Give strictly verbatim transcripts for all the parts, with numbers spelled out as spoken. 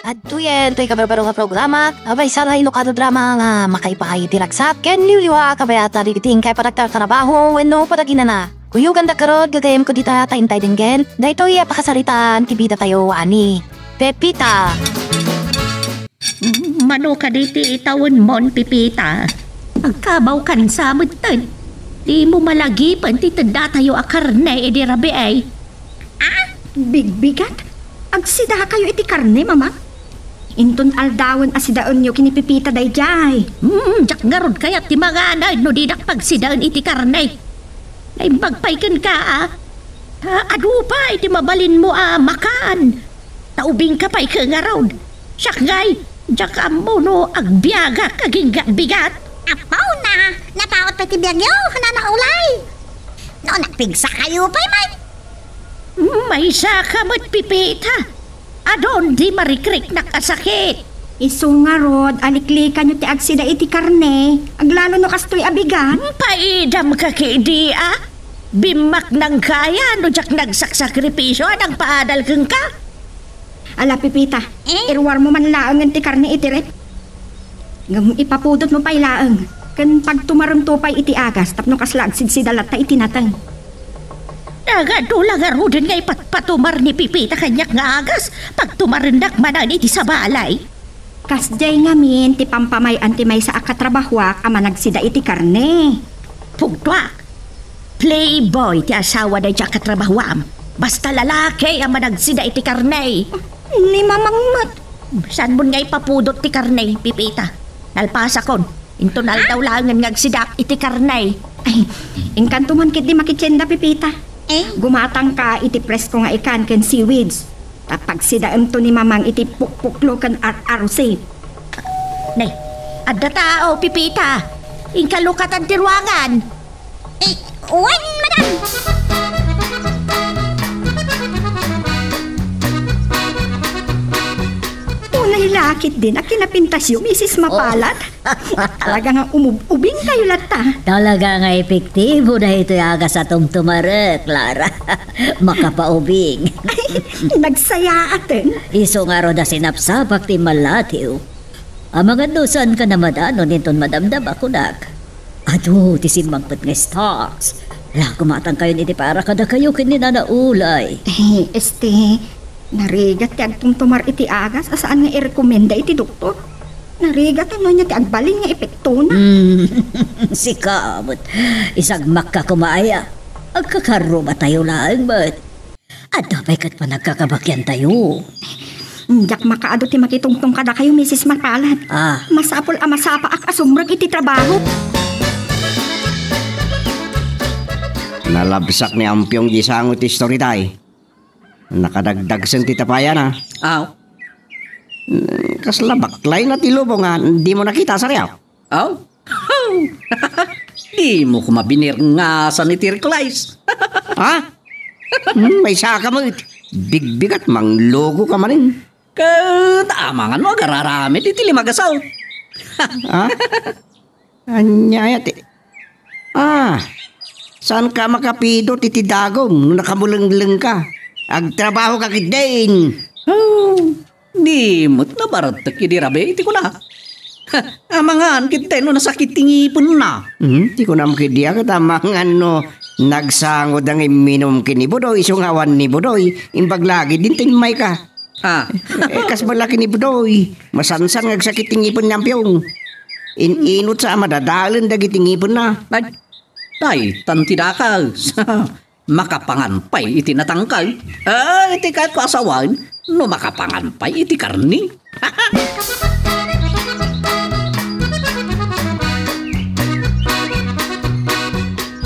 Adtoyen toy kabarbaro nga programa, a maysa nga inukan a drama nga makaipaay iti ragsat ken liwliwa a kabayatan dagiti inkay panagtartarabaho wenno panaginana. Kuyoganda garud, gagayyemko dita ta intay denggen daytoy a pakasaritaan ti bidatayo a ni Pepita. Mano kadi ti itawenmon, Pepita? Agkabawkansa metten. Dimo malagipen ti teddatayo a karne idi rabii. Ah, bigbigat? Agsidakayo iti karne, Mama? Inton aldawen a sidaenyo ken ni Pepita daydiay. Hmm, diak ngarud kayat ti mangan no dinak pagsidaen iti karne. Naimbag pay kenka, a. Ah, adu pay ti mabalinmo a makan. Ta ubingka pay ket ngarud. Siak ngay, diak ammo no agbiagak agingga bigat. Apo na, napaot pay ti biagyo, Nana Ulay. No, nagpigsakayo pay man. Maysaka met, Pepita. Adun di marikriknak a sakit. Isu ngarud, aliklikanyo ti agsida iti karne, aglalo no kastoy a bigat. Paidam ka kidi, a? Bimmaknang kaya no diak nagsaksakripisio a nagpaadal kenka? Ala, Pepita, Eh? Iruarmo man laengen ti karne iti ref. Ngem ipapudotmo pay laeng, ken pagtumaremto pay iti agas tapno kasla agsidsida latta iti nateng. Nagadu la ngaruden nga ipatpatumar ni Pepita kaniak nga agas, pagtumarennak manen iti sabalay. Kasdiay ngamin ti pampamay-an ti maysa a katrabahoak a managsida iti karne. Pugtoak, playboy ti asawa daydiay a katrabahoam. Basta lalaki a managsida iti karne. Ni Mamang met. Saanmon nga ipapudot ti karne, Pepita? Nalpasakon. Inton aldaw laengen nga agsidaak iti karne. Ay, inkanto man ketdi makitienda, Pepita. Eh? Gumatangka iti presko nga ikan ken seaweeds. Ta pagsidaemto ni Mamang iti pukpuklo ken ar-arusi. Ne, adda tao, Pepita. Inka lukatan ti ruangan. Eh, wen, madam! Unay lakit din a kinapintasyo, Misis Mapalat. Talaga nga umub-ubing kayo latta. Talaga nga epektibo daytoy agas a tumtumarek, Clara. Makapaubing. Ay, nagsayaaten. Isu ngarud a sinapsapak ti malatiw. Amangan no saanka namadano inton madamdama kunak. Adu ti simmangpet nga stocks. La, gumatangkayon iti para kadakayo ken ni Nana Ulay. Eh, este, narigat ti agtumtumar iti agas a saan nga irekomenda iti doktor. Narigat no ania ti agbalin nga epektona. Hmm, sika met. Isagmakka koma aya. Agkakarromatayo laeng met. Adda pay ket panagkakabagiantayo. Diak makaadu ti makitungtong kadakayo, Misis Mapalat. Ah. Masapul a masapaak a sumrek iti trabaho. Nalabsak ni Ampiong di sango ti istorya tay. Nakadagdagsen ti tapayana. Aw. Mm, kasla baklay na ti lubong a dimo nakita, Sariaw? Aw? Dimo koma binirngasan iti reclise. Ha? Hmm, maysaka met. Bigbigat, manglokoka manen. Ket amangan no agararamid iti lima nga sao. Ha? Ania aya ti, ah, saanka makapidot iti dagom no nakamulenglengka? Agtrabahoka ketdin. Oh, di met nabartek idi rabii ti kuna. Amangan ketdin no nasakit ti ngipenna. Hmm, ti kunam ketdi a ket amangan no nagsangod a nga imminum ken ni Budoy, isu nga awan ni Budoy, imbag la ketdin ta immayka. Ah. Eh, kas bala ken ni Budoy, masansan nga agsakit ti ngipen ni Ampiong. In-inut sa a madadaelen dagiti ngipenna. Ay, daytan ti dakes. Makapangan pay iti natangkay. Ay, iti kayatko a sawen, no makapangan pay iti karni.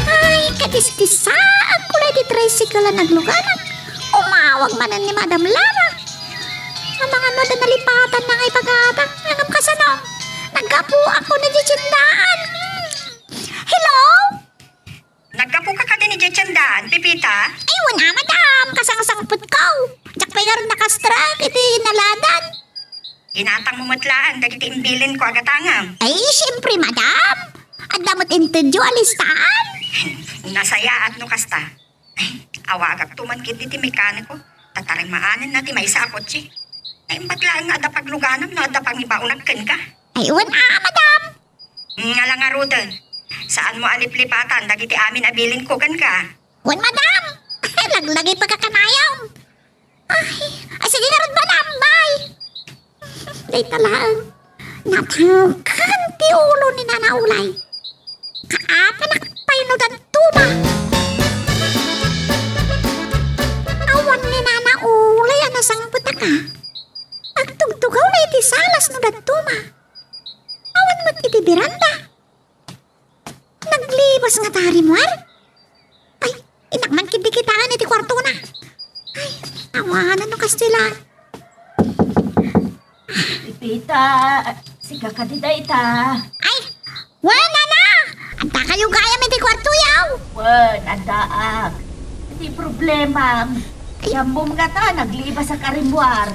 Ay, katistisaanko la iti tricycle a nagluganak. Umawag manen ni Madam Lara. Amangan no adda nalipatanna nga ipagada. Ngem kasano? Naggapuak ken ni Jijindaan. Hello? Naggapuka kadi ni Jijindaan, Pepita? Ay, wen a, madam. Kasangsangpetko. Diak pay ngarud nakastrike iti naladan. Ginatangmo met laeng dagiti imbilinko a gatangem. Ay, siempre, madam. Adda met intedyo a listaan. Nasayaat no kasta. Awagakto man ketdi ti mekaniko, ta tarimaanenna ti maysa a kotse. Imbag laeng nga adda pagluganam no adda pangibaonak kenka. Ay, wen a, madam. Nga la ngaruden, saanmo a liplipatan dagiti amin a bilinko kenka. Wen, madam. Laglagi pagkakanayam. Ay, ay, sige ngarud, madam. Bye. Dayta laeng. Natangken ti ulo ni Nana Ulay. Kaapanak pay no dadduma. Awan ni Nana Ulay a nasangpetaka. Agtugtugaw na iti salas no dadduma. Awan met iti beranda. Naglibas ngata a rimmuar? Ay, innak man ketdi kitaen iti kuartona. Ay, awanan no kastoy la. Pepita, sika kadi dayta? Ay, wen, nana! Addakayo gayam iti kuartoyo? Wen, addaak. Ti problemam, ay, ammom ngata, naglibasak a rimmuar.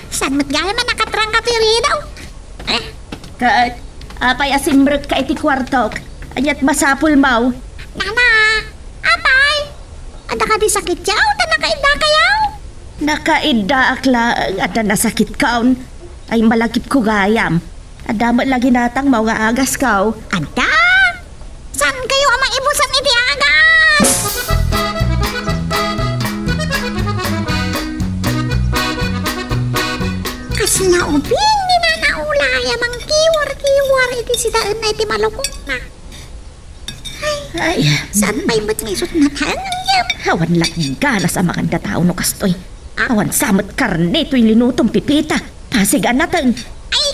Saan met gayam a nakatrangka ti ridaw? Eh? Ket, apay a simrekka iti kuartok? Aniat masapulmo? Nana, apay? Adda kadi sakityo? Ta nakaiddakayo? Nakaiddaak laeng, adda nasakitkon. Ay, malagipko gayam. Adda met la ginatangmo nga agasko. Adda? Saankayo a maibusan iti agas? Kasla ubing ni Nana Ulay a mangkiwar-kiwar iti sidaenna iti malukongna. Ay, saan pay met nga isut' natangem? Awan la ganas a manganda tao no kastoy. Ah? Awan sa met karne toy linutom, Pepita. Pasig a nateng. Ay,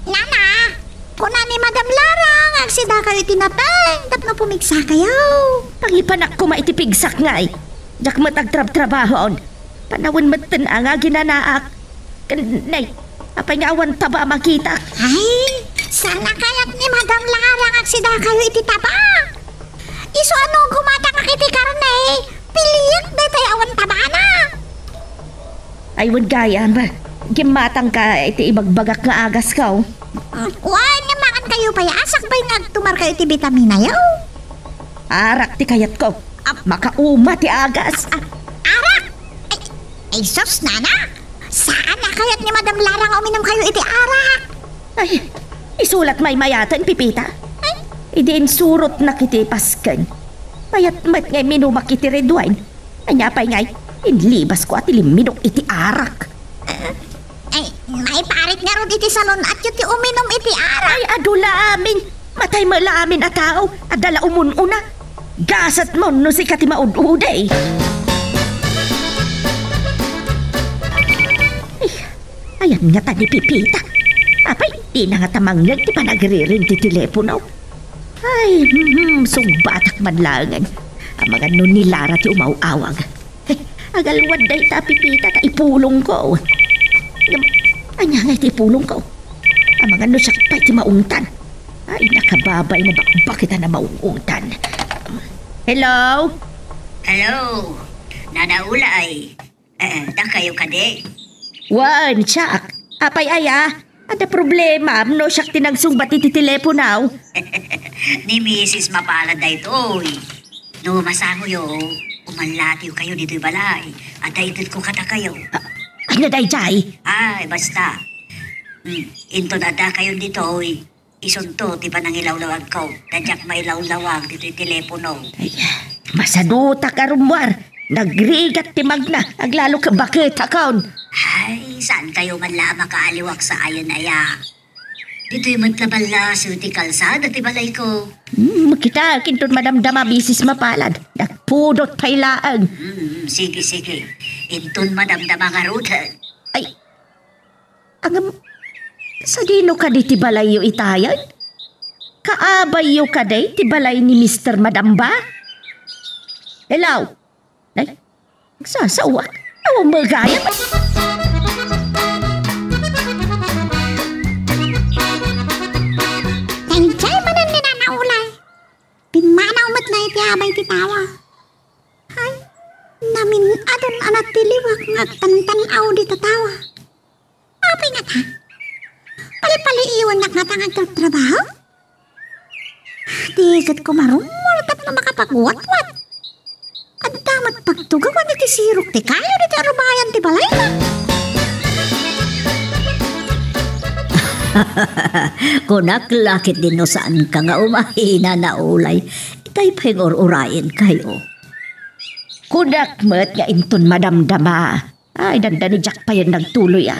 nana, kuna ni Madam Lara nga agsidakayo iti napeng tapno pumigsakayo. Pangipanak koma iti pigsak ngay. Diak met agtrabtrabahon. Panawen metten a nga aginanaak. Ken, nay, apay nga awan taba a makitak? Ay, saan a kayat ni Madam Lara nga agsidakayo iti taba? Isu a no gumatangak iti karne, piliek daytoy awan tabana. Ay, wen gayam, gimmatangka iti ibagbagak nga agasko. Wen, mangankayo pay a sakbay nga agtumarkayo iti bitaminayo. Arak ti kayatko. Ap- Makauma ti agas. Ah, arak! Ay, ay, sus, nana! Saan a kayat ni Madam Lara nga uminumkayo iti arak? Ay, isu la ti maymayaten, Pepita. Ay? Idi insurotnak iti pasken, mayat met nga imminumak iti red wine. Ania pay ngay, inlibasko a ti limmidok iti arak. Ah, ay, maiparit ngarud iti salon-atyo ti uminum iti arak. Ay, adu la amin. Matay met la amin a tao, adda la umun-una. Gasatmon no sika ti maud-udi. Ay, ayan ngata ni Pepita. Apay, dina ngata mangngeg ti panagriring ti telepono. Ay, hmm, sungbatak man laengen. Amangan no ni Lara ti umaw-awag. He, agalwad dayta, Pepita, ta ipulongko. Ngem, ania ngay ti ipulongko? Amangan no siak pay ti maungtan. Ay, nakababay, nabakbak ita na maungtan. Hello? Hello, Nana Ulay. Eh, dakayo kadi? Wen, siak. Apay aya? Adda problemam no siak ti nagsungbat iti teleponaw? Ni Misis Mapalad daytoy. No masangoyo, umanlatiwkayo ditoy balay. Adda itedko kadakayo. Ah, ania daydiay? Ay, basta. Hmm, inton addakayon ditoy, isunto ti panangilawlawagko. Ta diak mailawlawag ditoy telepono. Ay, masadutak a rummuar. Nagrigat ti magna. Aglalo ka baket, hakon. Ay, saankayo man la a makaaliwak saayen aya? Ditoy met la ballasi ti kalsada ti balayko. Hmm, makita, inton madamdama Misis Mapalad. Nagpudot pay laeng. Hmm, sige, sige. Inton madamdama ngaruden. Ay, ngem, sadino kadi ti balayyo itayen? Kaabayyo kadi ti balay ni Mister Madamba? Hello? Nay, agsasaoak. Awan met gayam. Daydiay manen ni Nana Ulay. Pimmanaw met la iti abay ti tawa. Ay, namin-adon a natiliwak nga agtantan-aw dita tawa. Apay ngata? Palpaliiwannak ngata nga agtratrabaho? Diket ko marummuar tapno makapagwatwat. Adda met pag-, Tugawan iti sirok ti kayo ditoy arubayan ti balayna. Kunak la ketdi no saanka nga umahina, Nana Ulay. Itay pay nga ur-urayenkayo. Kunak met nga inton madamdama. Ay, dandani diak payen nagtuloy, a.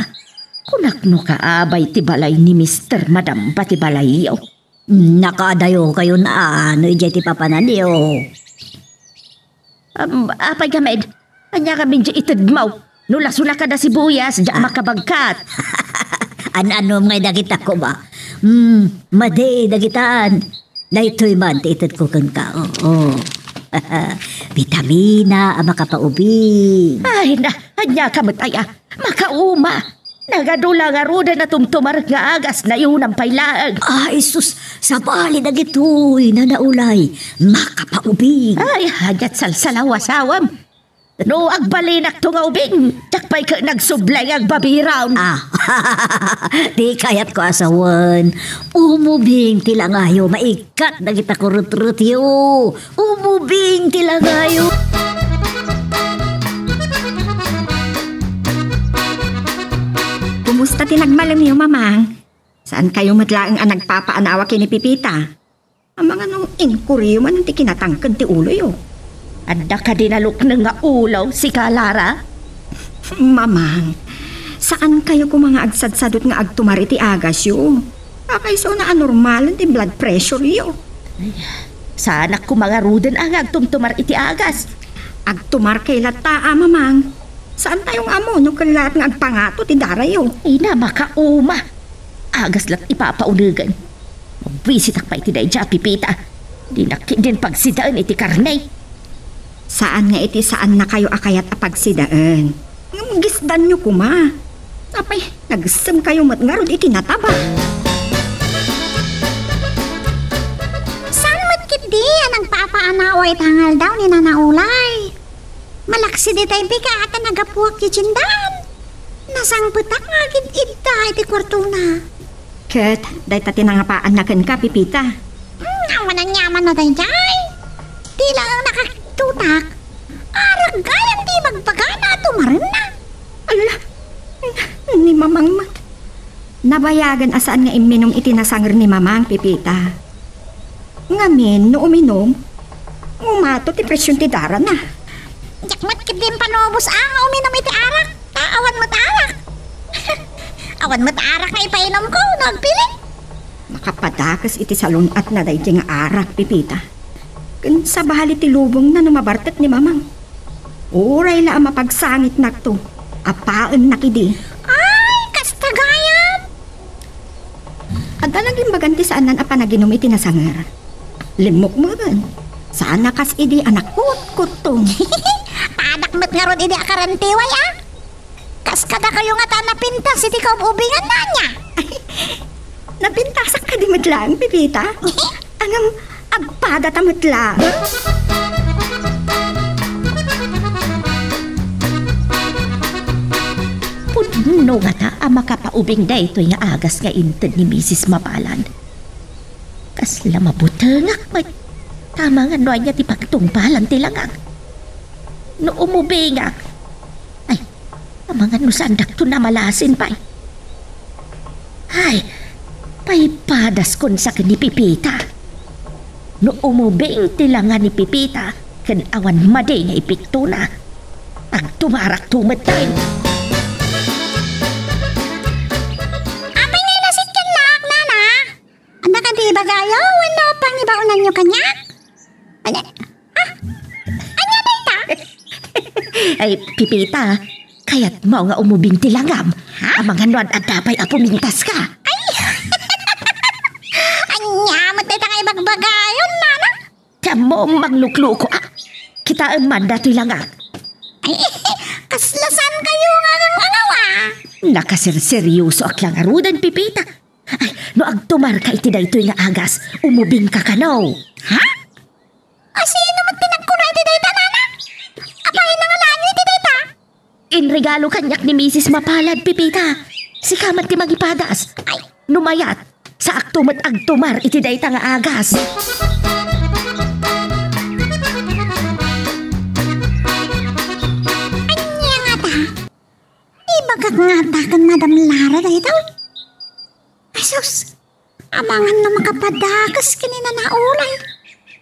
Kunak no kaabay ti balay ni Mister Madamba ti balayyo. Nakaadayokayon a no idiay ti papananyo. Am, apay gamed? Ania ngamin diay itedmo? No lasona kada sibuyas, diak makabagkat. An-anom ngay dagita koma? Hmm, madi dagitan. Daytoy man ti itedko kenka. Oo. Bitamina a makapaubing. Ay, na, ania ka met aya? Makauma. Nagadu la ngaruden a tumtumarek nga agas, nayunam pay laeng. Ay, sus, sabali dagitoy, Nana Ulay. Makapaubing. Ay, aniat salsalawasawam. No agbalinakto nga ubing, diak pay ket nagsublay nga agbabiron. Ah, ti kayatko a sawen, umubing ti langayo, maikkat dagita kurutrutyo. Umubing ti langayo. Kumusta ti nagmalemyo, Mamang? Saankayo met laeng a nagpapaanawa ken ni Pepita? Amangan no inkuriyo manen ti kinatangked ti uloyo. Adda kadi nalukneng nga ulo, sika, Lara? Mamang, saankayo koma nga agsadsadut nga agtumar iti agasyo. Kakaisuna a normalen ti blood pressureyo. Ay, saanak koma ngaruden a nga agtumtumar iti agas. Agtumarkay latta a, Mamang. Saantayo nga ammo no kellaat nga agpangato ti darayo. Ina, makauma. Agas la't ipapaunegen. Mabwisitak pay iti daydiay a Pepita. Dinak ketdin pagsidaen iti karne. Saan nga iti saannakayo a kayat a pagsidaen. Ngem gisdanyo koma. Apay, nagsemkayo met ngarud iti nataba. Saan met ketdi a nagpapaanawa iti ngaldaw ni Nana Ulay? Malaksid itay bigat a nagapuak idiay daan. Nasangpetak nga agid-idda iti kuartona. Ket dayta ti nangapaanna kenka, Pepita. Hmm, awan aniaman a daydiay. Ti laeng nakakitutak, arak gayam ti ibagbagana a tumarenna. Ala, ni Mamang met. Nabayagen a saan nga imminum iti nasanger ni Mamang, Pepita. Ngamin, no uminum, ngumato ti presion ti darana. Diak met ketdi impanubos a nga uminum iti arak, ta awan met arak. Awan met arak nga ipainumko no agpiling. Nakapadakes iti salun-atna daydiay nga arak, Pepita. Ken sabali ti lubongna no mabartek ni Mamang. Uray la a mapagsangitnakto, apaennak idi. Ay, kasta gayam! Adda nagimbagan ti saannan a panaginum iti nasanger. Limmukmeken. Saan a kas idi a nakutkuttong. Padak met ngarud idi a karantiway, a? Kas kadakayo ngata a napintas iti kaub-ubinganna ania? Napintasak kadi met laeng, Pepita? Ngem agpadata met laeng? Pudno ngata a makapaubing daytoy nga agas nga inted ni Misis Mapalad. Kasla mabutengak met. Amangan no ania ti pagtungpalan ti langang. No umubingak, ay, amangan no saandakto namalasin pay. Ay, paipadaskon sa ken ni Pepita. No umubing ti langa ni Pepita ken awan madi nga ipiktona, agtumarakto metten. Apay nga inasitken laak, Nana? Adda kadi ibagayo wenno pangibaonanyo kaniak? Ania? Ah? Ania dayta? Ay, Pepita, kayatmo nga umubing ti langam? Ha? Amangan no ad-adda pay a pumintaska. Ay! Ania met dayta nga ibagbagayon, Nana? Ti ammom, manglukluko, a. Kitaem man datoy langak. Ay, kasla saankayo nga agangangaw, a. Nakaserseryosoak la ngaruden, Pepita. Ay, no agtumarka iti daytoy nga agas, umubingka kano. Ha? A, sino met ti nagkuna iti dayta, Nana? Apay, nangalaanyo iti dayta? Inregalo kaniak ni Misis Mapalad, Pepita. Sika met ti mangipadas. Ay. No mayat, saakto met agtumar iti dayta nga agas. Kagngataken, Madam Lara, daytoy. Ay, sus! Amangan no makapadakes ken ni Nana Ulay.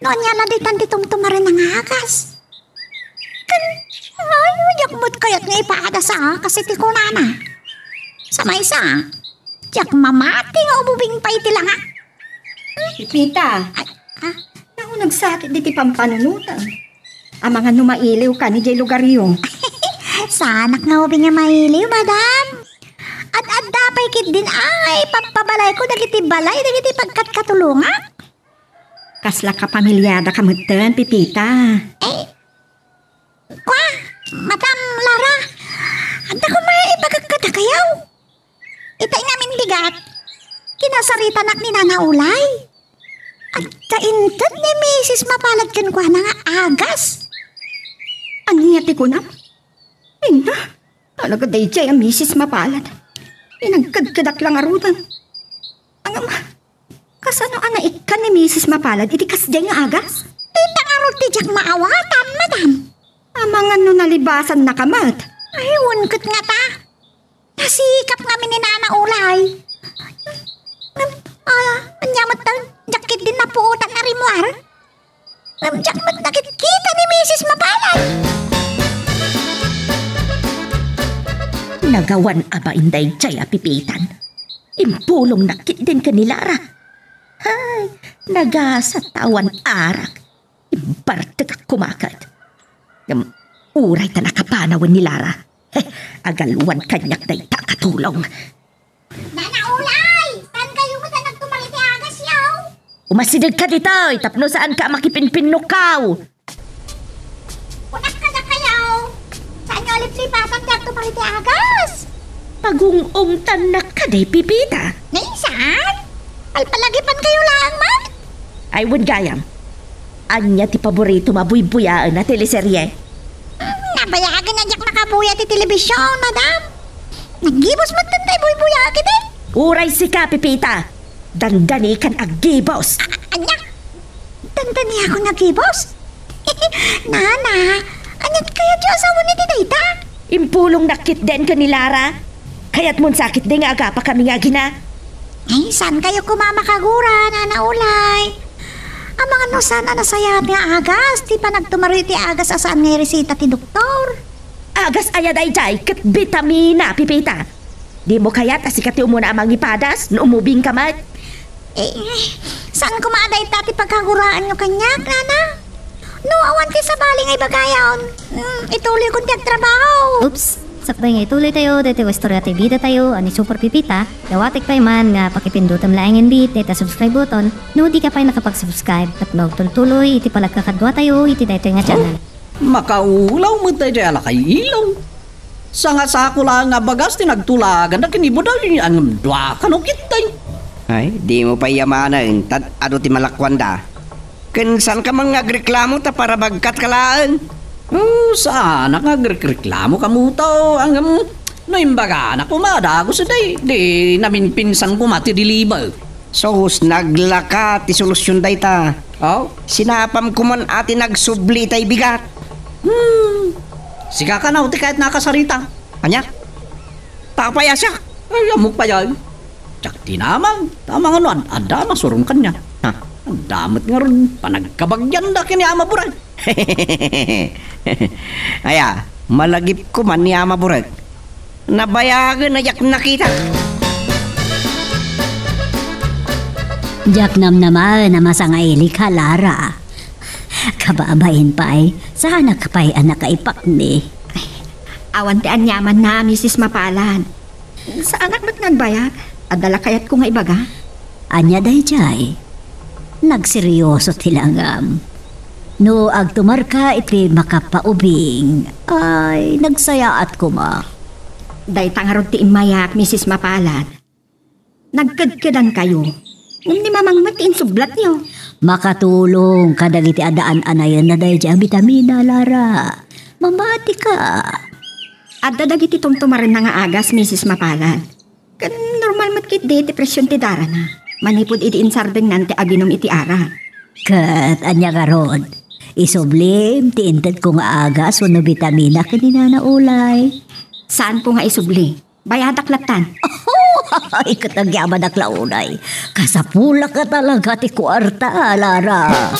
No ania la ditan ti tumtumaren nga agas. Ken, ay, diak met kayat nga ipadas a kas iti kunana. Sa maysa, diak mamati nga umubing pay iti langa. Pipita, ay, ah? Naku, nagsakit diti pampanunotam. Amangan no mailiw ka ni jay lugaryo. Saanak nga ubing nga mailiw, madam. Ad-adda pay ketdin ay pagpabalayko dagiti balay dagiti pagkatkatulongak. Kasla kapamilyada ka metten, Pipita. Eh, kwa, Madam Lara, adda koma ibagak kadakayaw. Itay ngamin bigat, kinasaritanak ni Nana Ulay. Adda inted ni Misis Mapalad kenkuana nga agas. Ania ti kunam? Inta, talaga daydiay a Misis Mapalad. Inagkadkadak la ngaruden. Ngem, kasano a naikkan ni Misis Mapalad iti kasdiay nga agas? Dayta ngarud ti diak maawatan, madam. Amangan no nalibasannaka met. Ay, wen ket ngata. Nasikap ngamin ni Nana Ulay. Ngem, ah, ania met ta, diak ketdin napuotan a rimmuar. Ngem diak met nakitkita ni Misis Mapalad. Nagawan a bain daydiay a Pipitan. Impulongnak ketdin ken ni Lara. Hay, nagasat ta awan arak. Imbartekak koma ket. Ngem, uray ta nakapanawen ni Lara. He, agalwan kaniak dayta a katulong. Nana Ulay! Saan kayo met a nagtumar iti agas yaw? Umasidegka ditoy tapno saanka a makipinpinnukkaw. Kunak kadakayo, saanyo a liplipatan ti agtumar iti agas? Pagung-ungtannak kadi, Pipita. Nay, saan? Palpalagipan kayo laeng man? Ay, wen gayam. Ania ti paboritom a buybuyaen a teleserye? Hmm, nabayagen a diak makabuya ti telebision, madam. Naggibus met dayta a buybuyaek iti. Uray sika, Pipita. Dandanikan a gibus. A-, ania? Dandaniakon a gibus? Nana, ania ti kayatyo a sawen iti dayta? Impulongnak ketdin ken ni Lara. Kayatmon sa ketdi nga agapakami nga agina? Ay, saan kayo koma makagura, Nana Ulay? Amangan no saan a nasayaat nga agas ti panagtumaryo iti agas a saan nga ireseta ti doktor. Agas aya daydiay ket bitamina, Pipita. Dimo kayat a sika ti umuna a mangipadas no umubingka met? Eh, saan koma a dayta ti pagkaguraanyo kaniak, Nana? No awan ti sabali nga ibagayon, mm, ituloykon ti agtrabaho. Oops! Sakbay nga ituloytayo daytoy nga istorya ti bidatayo a ni Super Pipita, dawatek pay man nga pakipindutem laengen met dayta subscribe button no dika pay nakapag-subscribe tapno agtultuloy iti panagkakaduatayo iti daytoy nga channel. Makaulaw met daydiay a lakay ilaw. Sangasako laeng a bagas ti nagtulaganda ken ni Buday, ngem dua kano ketdi. Ay, dimo pay yamanen, ta adu ti malakuanda. Ken saanka man nga agreklamo ta parabagkatka laeng. Oh, saanak nga agrekreklamo kamo ta, ngem no imbaganak koma a dagus, di, di naminpinsan koma ti deliver. Sus, naglaka ti solusyon dayta. Oh? Sinapam koman a ti nagsubli itay bigat. Hmm. Sika kano ti kayatna a kasarita. Ania? Tapay a siak. Ay, ammok pay ay. Diak tinamag. Tama nga no, ad-, adda masuron kaniak. Ha? Adda met ngarud panagkabagianda ken ni Ama Burag. Aya, malagip koman ni Ama Burag. Nabayagen a diak nakita. Diak namnamaen a masangailik, Lara. Kababain pay, saanak pay a nakaipakni. Awan ti aniamanna, Misis Mapalad. Saanak met nga agbayag. Adda la kayatko nga ibaga. Ania daydiay? Nagseryoso ti langam. No agtumarka iti makapaubing, ay, nagsayaat koma. Dayta ngarud ti immayak, Misis Mapalad. Nagkedkedankayo. Ngem ni Mamang met ti insublatyo. Makatulong kadagiti addaan a nayenna daydiay a bitamina, Lara. Mamatika. Adda dagiti tumtumarenna nga agas, Misis Mapalad. Ken normal met ketdi ti presion ti darana manipud idi insardengnan ti aginum iti arak. Ket ania ngarud? Isublim ti intedko nga agas wenno bitamina ken ni Nana Ulay? Saanko nga isubli. Bayadak lattan. Ay, ket agyamanak la unay. Kasapulak a talaga ti kuarta, Lara.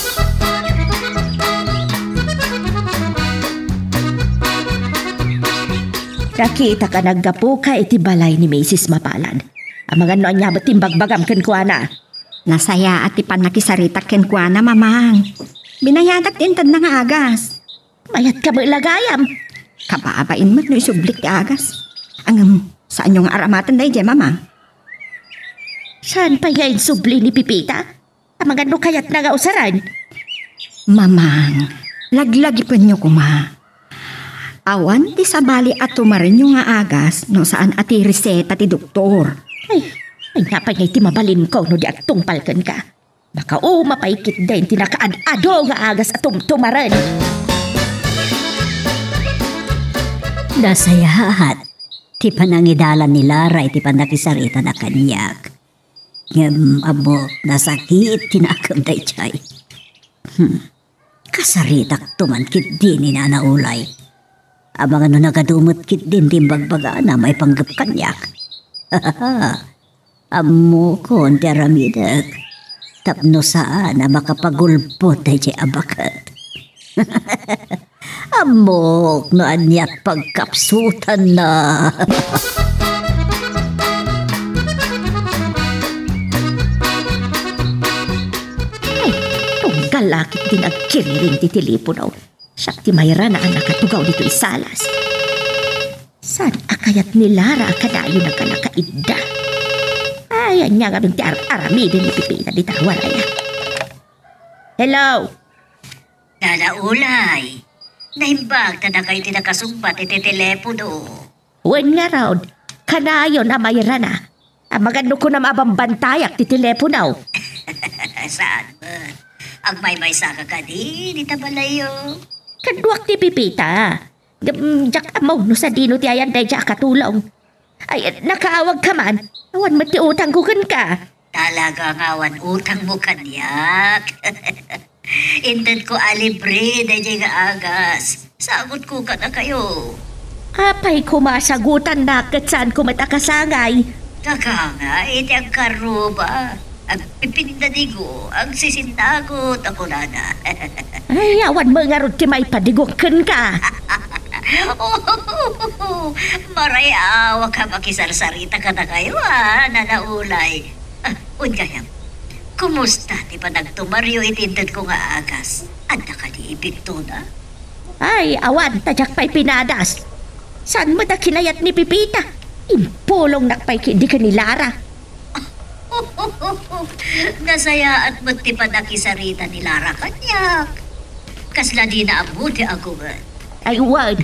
Nakitak a naggapuka iti balay ni Misis Mapalad. Amangan no ania met ti imbagbagam kenkuana. Nasayaat ti pannakisaritak kenkuana, Mamang. Binayadak ti intedna nga agas. Mayat ka met la gayam. Kababain met no isublik ti agas. Ngem, saanyo nga aramaten daydiay, Mamang? Saan pay nga insubli ni Pipita? Amangan no kayatna nga usaren. Mamang, laglagipenyo koma. Awan ti sabali a tumarenyo nga agas no saan a ti reseta ti doktor. Ay, ay, apay nga iti mabalinko no di agtungpal kenka? Makauma pay ketdin ti nakaad-ado nga agas a tumtumaren. Nasayaat ti panangidalan ni Lara iti pannakisaritana kaniak. Ngem ammok, nasakit ti nakem daydiay. Hmm. Kasaritakto man ketdi ni Nana Ulay. Amangan no nagadu met ketdin ti imbagbagana maipanggep kaniak. Ammokon ti aramidek. Tapno saan a makapagulbod daydiay a baket. Ammok no aniat pagkapsutanna. Ay, tunggal la ketdin agkiriring ti telepono. Siak ti mayrana a nakatugaw ditoy salas. Saan a kayat ni Lara a kanayon a nakaidda? Ay, ania ngamin ti ar-aramiden ni Pipita dita waraya? Hello? Nana Ulay, naimbag ta dakayo ti nakasungbat iti telepono. Wen ngarud, kanayon a mayrana. Amangan no kunam a bambantayak ti teleponaw. Saan met? Agmaymaysa ka kadi dita balayyo? Kaduak ti Pipita. Ngem, diak ammo no sadino ti ayan daydiay a katulong. Ay, nakaawag ka man. Awan met ti utangko kenka. Talaga nga awan utangmo kaniak. Intedko a libre daydiay nga agas. Sagutko kadakayo. Apay koma sagutannak ket saanko met a kasangay? Kakangay iti agkarruba. Agpipindadigo, agsisinnagot a kunana. Ay, awan met ngarud ti maipadigok kenka. Marayaw a makisarsarita kadakayo, a, Nana Ulay. Ah, wen gayam, kumusta ti panagtumaryo iti intedko nga agas? Adda kadi epekto na? Ay, awan, ta diak pay pinadas. Saan met a kinayat ni Pipita? Impulongnak pay ketdi ken ni Lara. Nasayaat met ti panakisarita ni Lara kaniak. Kasla dina ammo ti agunget. Ay, wen.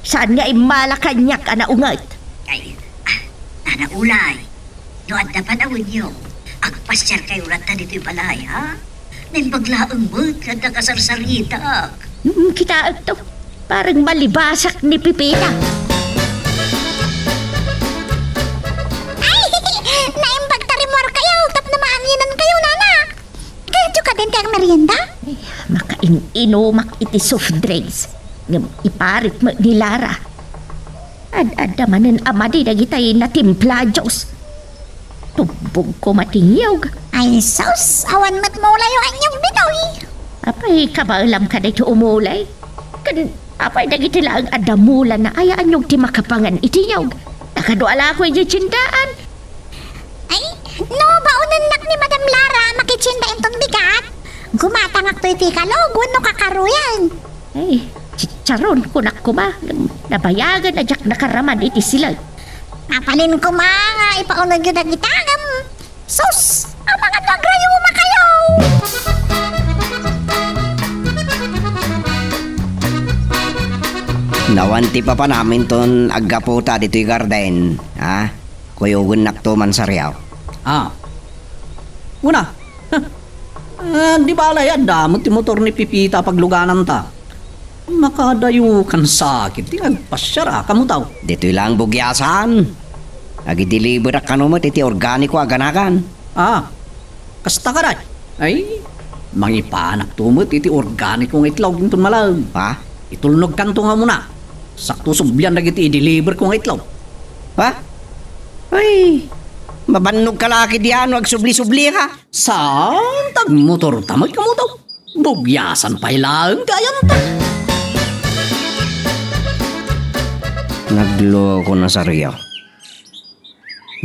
Saan nga immala kaniak a naunget? Ay, ah, Nana Ulay, no adda panawenyo, agpasiarkayo latta ditoy balay, ha? Naimbag laeng met nga adda kasarsaritak. Hmm, kitaekto. Parang malibasak ni Pipita. Ay, naimbag ta rimmuarkayo tapno maanginankayo, nana. Kayatyo kadin ti agmerienda? Ay, makain-inumak iti soft drinks. Ngem iparit met ni Lara. Ad-adda manen a madi dagitay natimpla a juice. Tubbogko matingiyog. Ay sus, awan met mulayo a niyog ditoy. Apay, kabaelam kadaytoy a mulay? Ken apay dagiti laeng a damulana aya a niyog ti makapangan iti niyog? Nakadua la ako iti tiendaan. Ay, no baonennak ni Madam Lara, makitienda inton bigat. Gumatangakto iti kalog wenno kakaruyan. Ay, chicharon, kunak koma, nabayagen a diak nakaraman iti silay. Mabalin koma nga ipaunegyo dagita ngem, sus, amangan no agrayumakayo! Nawan ti papanam inton aggaputa ditoy garden, ha? Kuyogennakto man sariaw. Ah. Una. Ah, di bale, adda met ti motor ni Pipita a paglugananta. Makadayo kan sakit ti agpasiar a kamuto. Ditoy lang bugiasan. Agideliverak kano met iti organiko a ganagan. Ah, kasta kadi? Ay, mangipanakto met iti organiko nga itlog inton malem. Ha? Itulnogkanto nga umuna. Sakto sublian dagiti i-deliverko nga itlog. Ha? Ay, mabannog ka la ketdi no agsubli-subli ka. Saan? Tagmotorta met kamo, daw. Bugyasan pay laeng ti ayanta. Nagloko Nazario.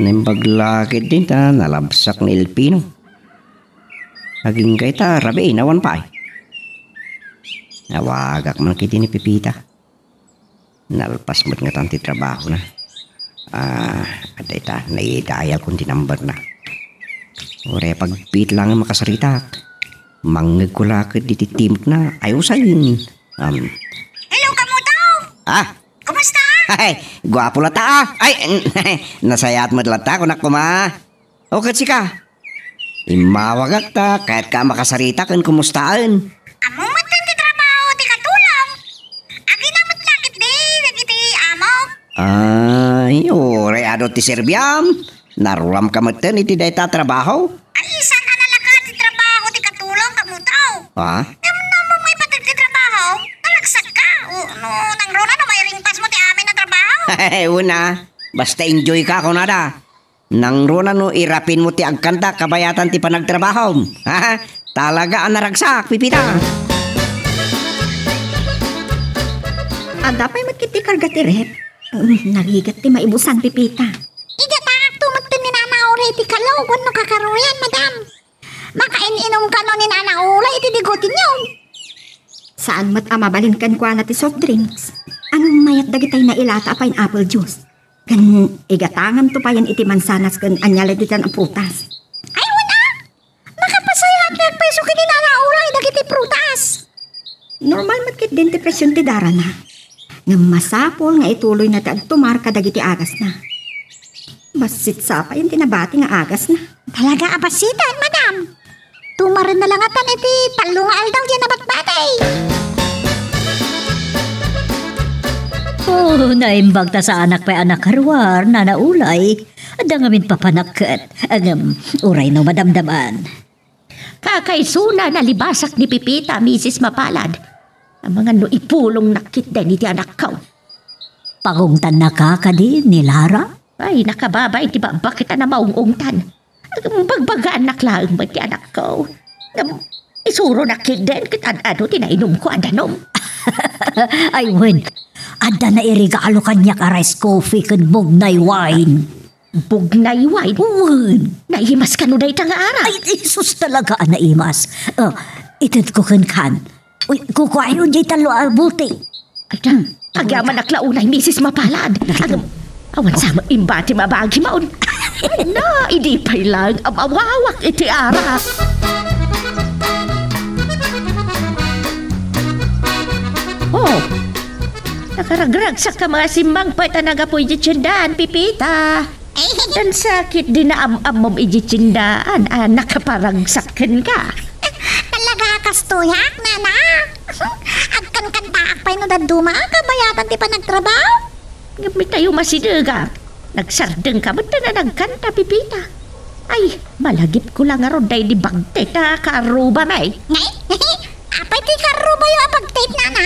Naimbag la ketdi ta nalabsak ni Elpino. Agingga ita rabii, awan pay. Awagak man ketdi ni Pepita. Nalpas met ngatan ti trabahona. Ah, adda ita, naidayaw kon ti numberna. Uray pagpit laeng makasaritak. Mangngegko la ketdi ti timekna, ay usayen. Um. Hello, Kamuto! Ah? Kumusta? Ay, guapo lata, ah. Ay, nasayaat met lata, kunak koma. O, ket sika? Immawagak ta, kayatka a makasarita ken kumustaen. Ammom met ti trabaho ti katulong. Agina met la ketdi dagiti amok. Ay, uray adu ti serbiam. Naruamka metten iti dayta a trabaho? Ay, saan a nalaka ti trabaho ti katulong, Kamuto? Ha? Ngem no ammom nga ipated ti trabaho, nalagsakka. O, no, nangruna no mairingpasmo ti amin a trabaho. Una, basta enjoyka, kunada. Nangruna no irapinmo ti agkanta kabayatan ti panagtrabahom. Ha? Talaga a naragsak, Pepita. Adda pay met ketdi karga ti ref. Mm, narigat ti maibusan, Pepita. Igataakto met ni Nana Ula iti kalog wenno kakaruyan, madam. Makain-inumka no ni Nana Ula iti digotinyo. Saan met a mabalin kenkuana ti soft drinks. Ania mayat dagitay nailata a pineapple juice? Ken igatanganto payen iti mansanas ken ania la ditan a prutas. Ay, wen a! Makapasayaat pay isu ken ni Nana Ula dagiti prutas. Normal met ketdin ti presion ti darana. Ngem masapul nga ituloyna ti agtumar kadagiti agasna. Bassit sa payen ti nabati nga agasna. Talaga a bassiten, madam. Tumarenna la ngatan iti tallo nga aldaw diay nabatbati. Oh, naimbag ta saanak pay a nakaruar, Nana Ula. Adda ngamin papanak ket, ngem, uray no madamdaman. Kakaisuna, nalibasak ni Pepita, Misis Mapalad. Amangan no ipulongnak ketdin iti anakko. Pagungtannaka kadi ni Lara? Ay, nakababain ti babbakit a namaung-ungtan. Bagbagaannak laeng met ti anakko. Ngem, isuronak ketdin ket ad-adu ti nainumko a danum. Ay, wen, adda nairegalo kaniak a rice coffee ken bugnay wine. Bugnay wine? Wen. Naimas kano dayta nga arak? Ay, Jesus, talaga a naimas. Ah, itedko kenkan. Uy, kukuayo diay tallo a bote. Ay, da, agyamanak la unay, Misis Mapalad. Agam, awan sa imbati mabagi maon. Ay, na, idi pay lang a mawawak iti arak. Oh, nakaragragsakka nga simmangpet a nagapu iti tiendaan, Pepita. Ken sakit di naam-ammom iti tiendaan a nakaparagsak kenka. Talaga a kastoyak, nana? Agkankantaak pay no dadduma a kabayatan ti panagtrabaho? Ngem itayo masidegak. Nagsardengka met ta nagkanta, Pepita. Ay, malagipko la ngarud daydi bagtit a kaarrubami. Ngay? Apay ti kaarrubayo a bagtit, nana?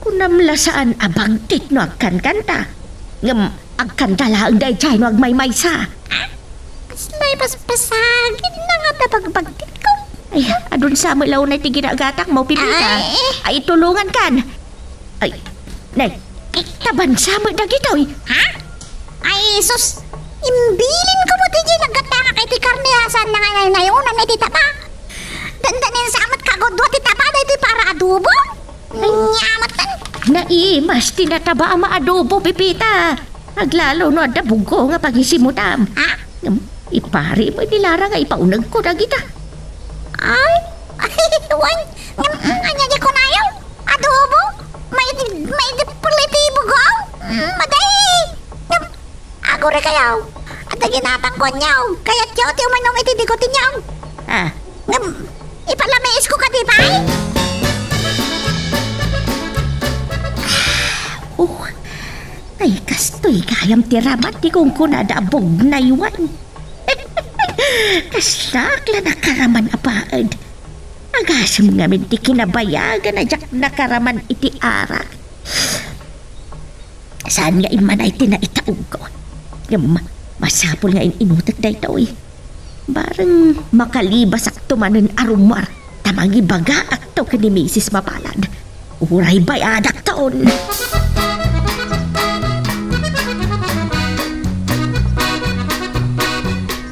Kunam la saan a bagtit no agkankanta. Ngem agkanta laeng daydiay no agmaymaysa. Ah, kaslay paspasagidna nga adda bagbagtitko. Ay, adun sa met la unay ti ginagatakmo, Pepita. Ay. Ay, tulongankan. Ay, nay, tabansa met dagitoy. Ha? Ay, sus! Imbilinko met iti naggatangak iti karne a saan nga naynayonan iti taba. Dandanin sa met kagudua ti taba daytoy para adobo? Ay. Nya met. Naimas ti nataba a maadobo, Pepita. Aglalo no adda buggo nga pangisimutam. Ha? Ngem, ipari met ni Lara nga ipaunegko dagita. Ay, wen, ngem, ania di kunayo? Adobo? Maidi, maidi puliti bugaw? Mm, madai! Ngem, aguri kayo. Adda ginatang konyo. Kayatyo ti uminom iti digotinyo. Ah. Ngem, ipalamiisko kadi pay? Oh, ay, kastoy gayam ti ramat ti kunkunada a bugnaywan. Kaslaak la nakaraman a baed. Agasem ngamin ti kinabayagan a diak nakaraman iti arak. Saan nga immana iti naitaogko? Ngem masapul nga in-inutek daytoy. Bareng makalibasakto manen a rummuar ta mangibagaakto ken ni Misis Mapalad. Uray bayadakton.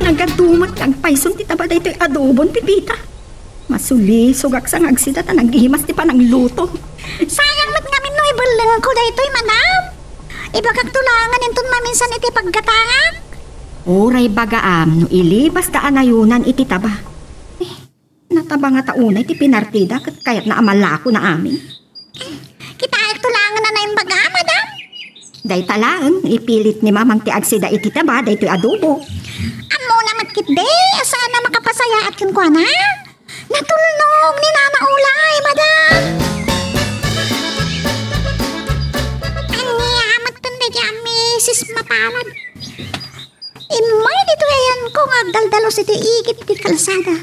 Nagadu met nga agpayson ti taba daytoy adobon, Pepita. Masulisogak sa nga agsida ta naghimas ti panangluto. Sayang met ngamin no ibellengko daytoy, madam. Ibagakto laengen inton maminsan iti paggatangak. Uray bagaam no ilibasda a nayonan iti taba. Eh, nataba ngata unay ti pinartida ket kayatna a malakona amin. Kitaekto laengen a naimbagam, madam. Dayta laeng, ipilit ni Mamang ti agsida iti taba daytoy adobo. Ammona met ketdi a saan a makapasayaat kenkuana. Natulnog ni Nana Ulay, madam. Ania met pay daydiay a Misis Mapalad. Immay ditoy ayanko nga agdaldalus iti igid ti kalsada.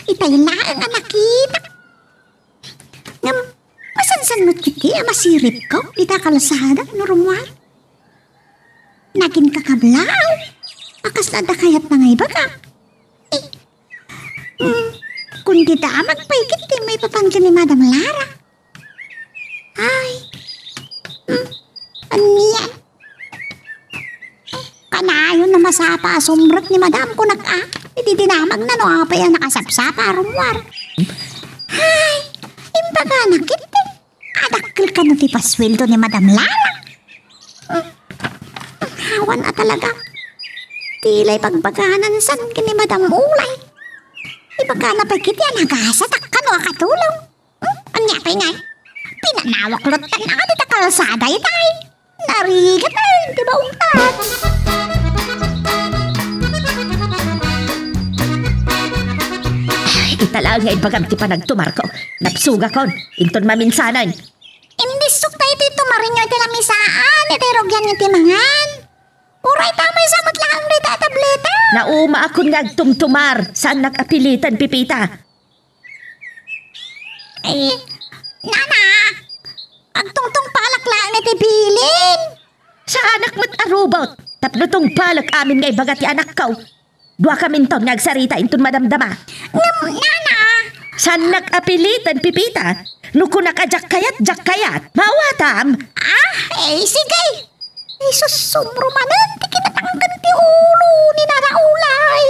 Itay laeng a nakitak. Ngem, masansan met ketdi a masiripko ita kalsada no rummuar. Naginkakablaw. A kasla adda kayatna nga ibagak. Eh, hmm, kundi damag pay ketdi maipapan ken ni Madam Lara. Ay, hmm, ania? Kanayon a masapa a sumrek ni Madam, kunak a. Iti dinamagna no apay a nakasapsapa a rummuar. Ay, imbagana ketdi. Adakkel kano ti pasueldo ni Madam Lara. Hmm. Awan a talaga. Ti la ipagbaganan san ken ni Madam Ulay. Ibagana pay ketdi a nagasatak kano a katulong. Hmm? Ania pay ngay? Pinanawak latta nga dita kalsada itay. Narigat ay, ti maungtan. Ita laeng nga ibagam ti panagtumarko. Napsugakon, inton maminsanen. Indissok ta iti tumarinyo iti lamisaan, iti rugianyo ti mangan. Uray ta maysa met laeng dayta a tableta. Naumaakon nga agtumtumar, saannak a piliten, Pepita. Eh, nana, agtungtungpalak laeng iti bilin. Saanak met a robot, tapno tungpalek amin nga ibaga ti anakko. Duakaminton nga agsarita inton madamdama. Ngem, nana. Saannak a piliten, Pepita. No kunak a diak kayat, diak kayat. Maawatam. Ah, eh, sige. Isusumro manen ti kinatangken ti ulo ni Nana Ulay.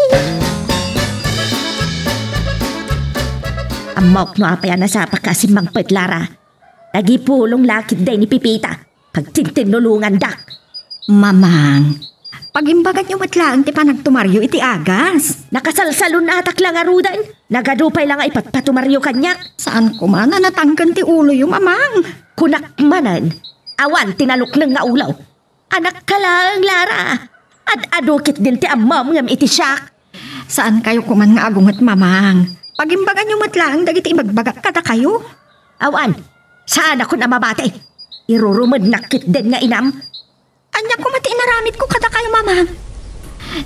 Ammok no apay a nasapak a simmangpet, Lara. Nagipulong la ketdi ni Pepita. Pagtintinnulongandak. Mamang, pagimbaganyo met laeng ti panagtumaryo iti agas. Nakasalsalunatak la ngaruden. Nagadu pay la nga ipatpatumaryo kaniak. Saan koma a natangken ti uloyo, Mamang. Kunak manen, awan ti nalukneng nga ulo. Anakka laeng, Lara. Ad-adu ketdin ti ammom ngem iti siak. Saankayo koman nga agunget, Mamang. Pagimbaganyo met laeng dagiti ibagbagak kadakayo. Awan, saanakon a mabati. Irurumednak ketdin nga inam. Ania koma ti inaramidko kadakayo, Mamang?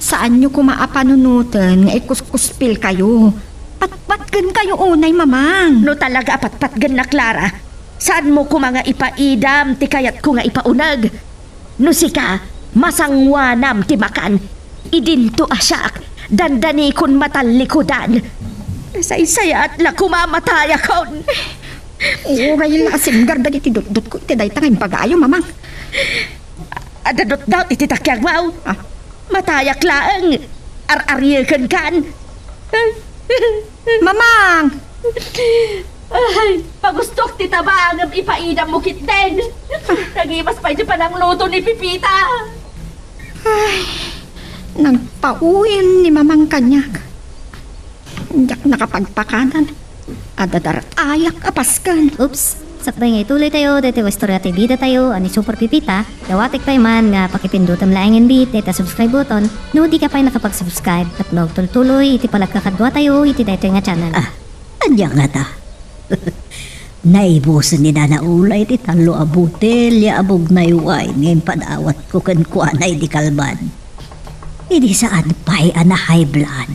Saanyo koma a panunoten nga ikuskuspilkayo. Patpatgenkayo unay, Mamang. No talaga a patpatgennak, Lara, saanmo koma nga ipaidam ti kayatko nga ipauneg. No sika, masangoanam ti makan. Idinto a siak, dandanikon matallikudan. Nasaysayaat la koma a matayakon. Uray la a simgar dagiti dutdotko iti dayta nga imbagayo, Mamang. Adda dutdot iti takiagmo. Ah. Matayak laeng. Ar-ariekenkan. Mamang! Ay, pagustok ti taba ngem ipaidammo ketdin. Nagimas pay ti panangluto ni Pepita. Ay, nagpauyem ni Mamang kaniak. Diak nakapagpakanan. Adda daratayak a pasken. Oops! Sakbay nga ituloy tayo, daytoy nga istorya ti bida tayo, a ni Super Pepita, dawatek pay man nga pakipindutem laengen dayta subscribe button, no di ka pay nakapag-subscribe, tapno agtultuloy iti panagkakadua tayo iti daytoy nga channel. Ah, ania ngata? Naibusen ni Nana Ulay ti tallo a botelya a bugnay wine nga impadawatko kenkuana idi kalban. Idi saan pay a na-high blood,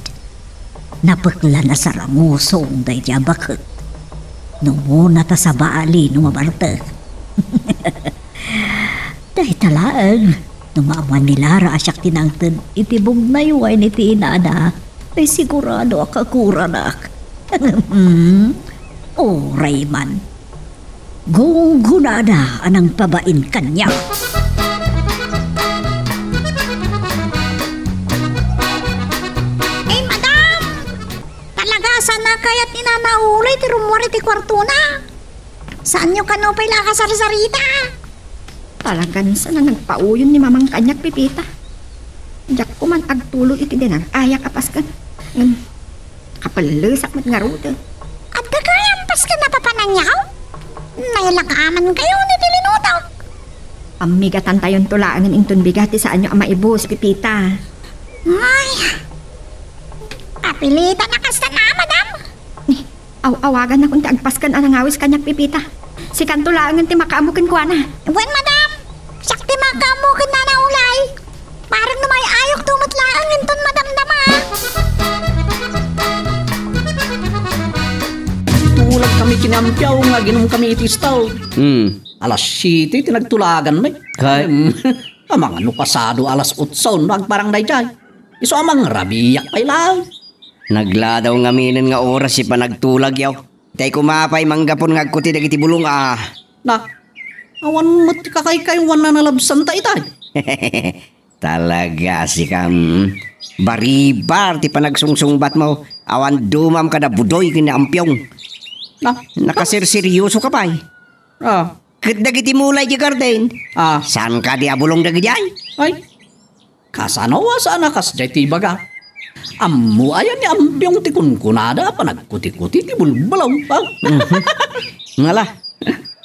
napeklan a sarangusong daydi a baket. Numona ta sabali no mabartek. Dayta laeng, no maammuan ni Lara a siak ti nangted iti bugnay wine iti inana, ay sigurado a kaguranak. Uray man. Gunggonada a nangpabain kaniak. Ay, madam! Talaga, saan a kayat ni Nana Ulay ti rummuar iti kuartona? Saanyo kano pay la a kasarsarita? Talagan saan a nagpauyon ni Mamang kaniak, Pepita. Diak koma agtulod iti dinag-ayak a pasken. Ngem, kapellesak met ngarud. Adda kayam pasken a papananyaw? Nailakaman kayo ni ti linutok. Ammigatantayonto laengen inton bigat ti saanyo a maibus, Pepita. Ay, apilitan a kasta na, madam. Ni, aw-awagan nakon ti agpasken a nangawis kaniak, Pepita. Sikanto laengen ti makaammo kenkuana. Wen, madam. Siak ti makaammo ken Nana Ulay. Parang no may ayokto met laeng inton madamdama. Nagtulag kami ken ni Ampiaw nga aginom kami iti stout. Hmm. Alas siete ti nagtulagan mi. Kay? Em, amangan no pasado alas otso no agparang daydiay. Isu a mangrabiak pay laeng. Nagladaw ngaminen nga oras ti panagtulagyo. Tay koma pay manggapon nga agkuti dagiti bulong a. Na, awan met ti kakaykaywan a nalabsanta itay. Talaga, sikam. Baribar ti panagsungsungbatmo. Awan dumam kada Budoy ken ni Ampiong. Na? Nakaserseryoso ka pay. Ah. Ket dagiti mulay di garden. Ah. Saan kadi a bulong dagidiay? Ay. Kasano a saan a kasdiay ti ibaga? Ammo aya ni Ampiong ti kunkunada a panagkutikuti ti bulbulaw, ha? Mhm. Ngala,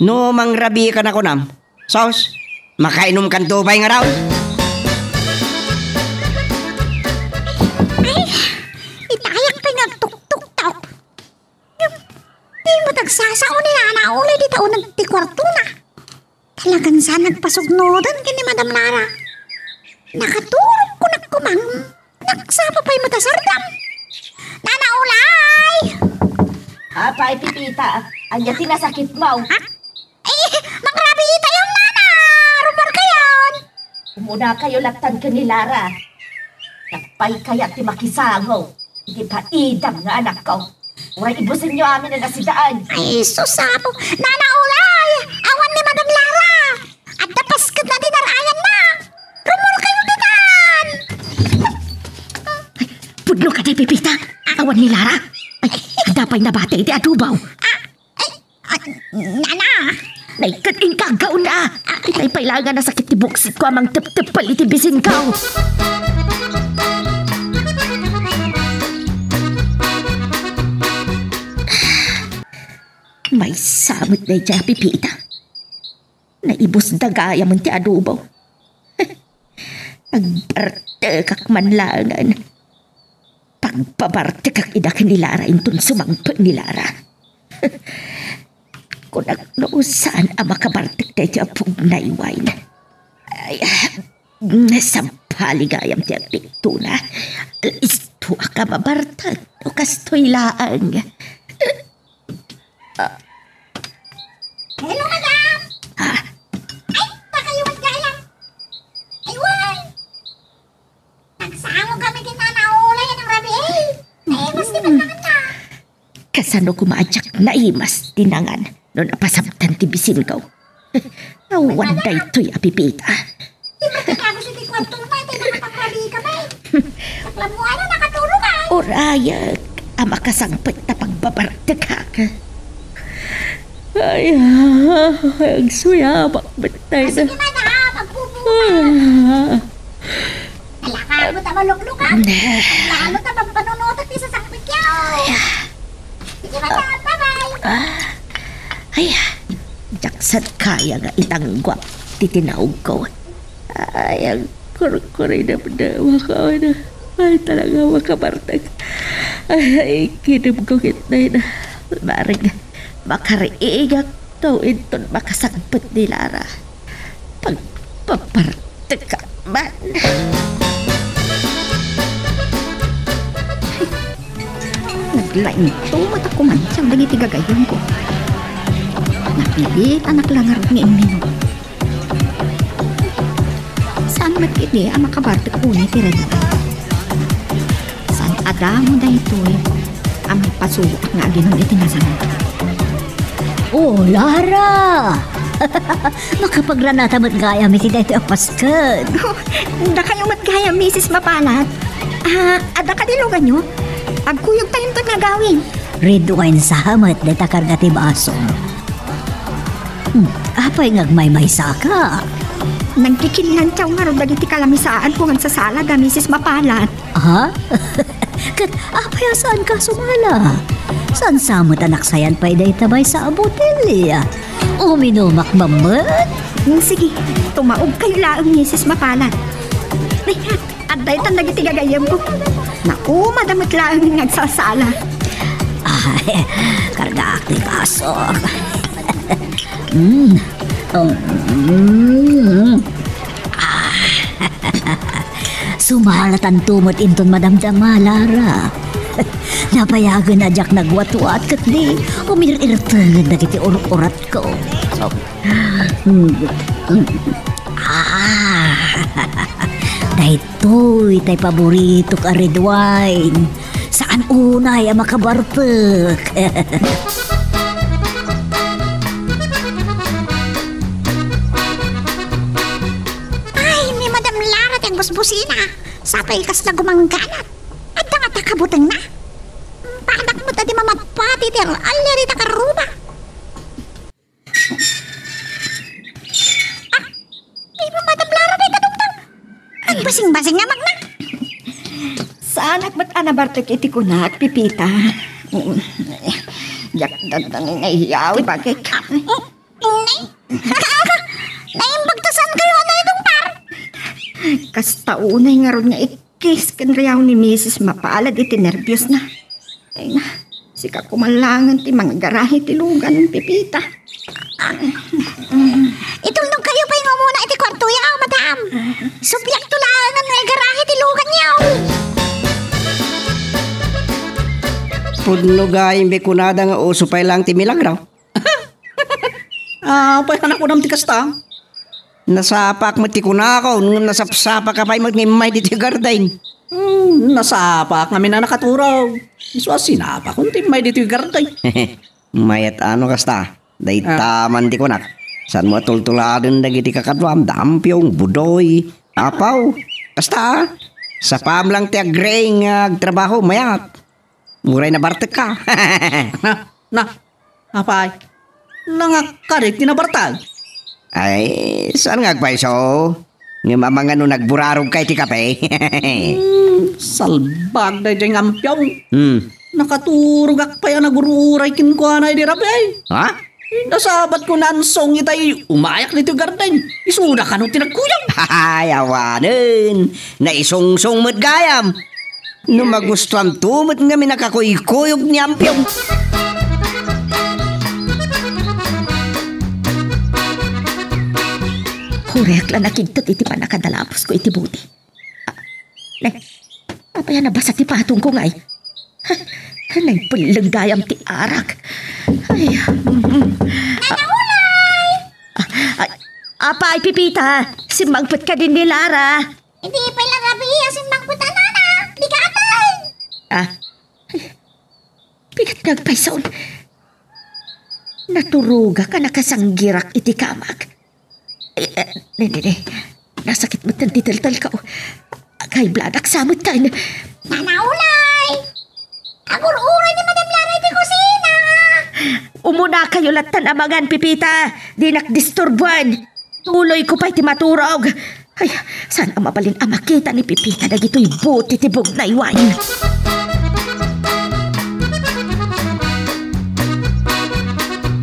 no mangrabi ka na kunam, sos, makainom kanto pay nga daw. Ay, itayak pay nga agtuktuktok. Ngem, di met agsasao ni Nana Ulay dita uneg ti kuartona. Talagan saan nagpasugnodan ken ni Madam Lara. Nakaturog kunak kumang, nagsapa pay met a sardam. Nana Ulay! Apay, Pepita, ania ti nasakitmo? Ha? Eh, mangrabi itayo, nana! Rummuar kayon! Umuna kayo lattan ken ni Lara. Napay kayat ti makisango iti paidam nga anakko. Uray ibusenyo amin a nasidaan. Ay, sus, apo. Nana Ulay! Awan ni Madam Lara! Adda pasket a dinar-ayanna! Rummuar kayo ditan! Ay, pudno ka, Pepita! Awan ni Lara! Ay, adda pay nabati iti adubaw! Ah, ay, ah, nana! Naiket inka aggaonna! Itay pay laeng a nasakit ti buksitko a mangtepteppel iti bisinko! Maysa met daydiay a Pepita. Naibusda gayam ti adubo. Agbartekak man laengen. Pagbabartekak ida ken ni Lara inton sumangpet ni Lara. Kunak no saan a makabartek daytoy a pugnay wine. Ay, sabali gayam ti agtiktona. Listoak a mabartek no kastoy laeng. Hello, madam! Ah. Ay, pakayuat gayam! Ay, wen! Nagsango kami ken Nana Ulay a nangrabii. Naimas ti pananganna. Kasano koma a diak naimas ti nangan no napasabtan ti bisinko? Awan daytoy a Pepita. Di man kagabus iti kuartona, itay nakapangrabii kami. Saklam mo, ano, nakaturog ay. Urayek a makasangpet ta pagbabartekak. Ay, ah, agsuyabak met dayta. Ah, sige, madam, agpupunan. Ah. Alakabo ta maluklukan. Ne. Lalo ta pampanunotak ti sasakbit yaw. Ay, ah. Sige, madam, bye-bye. Ah. Ay, ah. Diak sad kaya nga itangguak ti tinaogko. Ay, agkurkurinamnamaka, ano. Ay, talaga, makabartek. Ay, kinamko ket dayta. Bareng, makariingak no inton makasangpet ni Lara. Pagpapartek man. Naglaingto met a kumansiag dagiti gagayyemko. Napilitanak la ngarud nga imminom. Met iti a makabartek unay ti radio. Saan a damo daytoy a maipasuak nga aginum iti nasamak. Oh, Lara! Makapagranata met gayam iti daytoy a pasket. Oh, dakayo met gayam, Misis Mapalad. Ah, adda kadi luganyo? Agkuyogtayonto nga agawid. Red wine sa met dayta karga ti baso. Hmm, apay nga agmaymaysaka? Nagkikinlantiaw ngarud dagiti kalamisaanko nga agsasala da, Misis Mapalad. Ha? Ket apay a saanka a sumala? Saan sa met a naksayan pay dayta maysa a botelya? Uminumak man met? Hmm, sige, tumaogkayo laeng, Misis Mapalad. Ay, adda itan dagiti gagayyemko. Naumada met laeng nga agsasala. Ay, kargaak ti basok. Mm. Mm. Ah. Sumalatanto met inton madamdama, Lara. Napayagen a diak nagwatwat ket di umir-irtengen dagiti ur-uratko. Ah, daytoy tay paboritok a red wine. Saan unay a makabartek. Ay, ni Madam Lara ti agbusbusina. Sapay kasla gumangganat. Adda nga ta kabutengna. Padak met a di mamapati ti al-alia dita karruba. Ah, ay, Madam Lara, dayta dumdum. Agbasing-basing nga magna. Saanak met a nabartek iti kunak, Pipita. Diak dandan nga iyaw, ibagik. Ah, mm, mm. Naimbag ta saan kayo a naidungpar. Kasta unay ngarud nga it- Kiss ken riaw ni Misis Mapalad iti nerbiosna. Ay na, sika koma laengen ti mangigarahi ti lugan, Pipita. Itulnog kayo pay nga umuna iti kuartoyo, madam. Subliakto laengen nga igarahi ti luganyo. Pudno gayam ti kunada nga uso pay laeng ti milagro. Ah, apay a nakunam ti kasta? Nasapak met ti kunako, ngem nasapsapak a pay met nga immay ditoy garden. Hmm, nasapak ngamin a nakaturog. Isu a sinapakon ti immay ditoy garden. Mayat a no kasta, dayta Ah. man ti kunak. Saanmo a tultuladen dagiti kakaduam, Dampiong, Budoy, Apaw. Kasta, ah. Sapam lang ti agreng nga agtrabaho, mayat. Uray nabartekka. Na, na, apay, nangakkarik ti nabartek? Ay, saan nga agpayso? Ngem amangan no nagburarogka iti kape. Hmm, salbag daydiay nga ampiom. Hmm. Nakaturogak pay a nagur-uray kenkuana idi rabii. Ha? Nasabatko nga ansong itay umayak ditoy garden. Isuna kano ti nagkuyog. Ay, awanen. Naisungsong met gayam. No magustuanto met ngamin a kakuykuyog ni ampiom. Hurek la nakigtot iti pannakadalapusko iti boti. Nay, apay a nabasa ti patongko ngay? Naipelleng gayam ti arak. Ay, mm. Nana Ulay! Ah, ay, apay, Pipita, simmangpet kadi ni Lara. Idi pay la rabii a simmangpet a nana, di ka apay. Ah, ay, bigat nga agpayson. Naturogak a nakasanggirak iti kamak. Eh, eh, ne, ne, ne. Nasakit metten ti teltelko. Ag-high blood ak sa metten. Nana Ulay! Agur-uray ni Madam Lara iti kusina! Umunakayo lattan amangan, Pipita. Dinak disturbuan. Tuloyko pay ti maturog. Ay, saan a mabalin a makita ni Pipita dagitoy buti ti bugnay wine?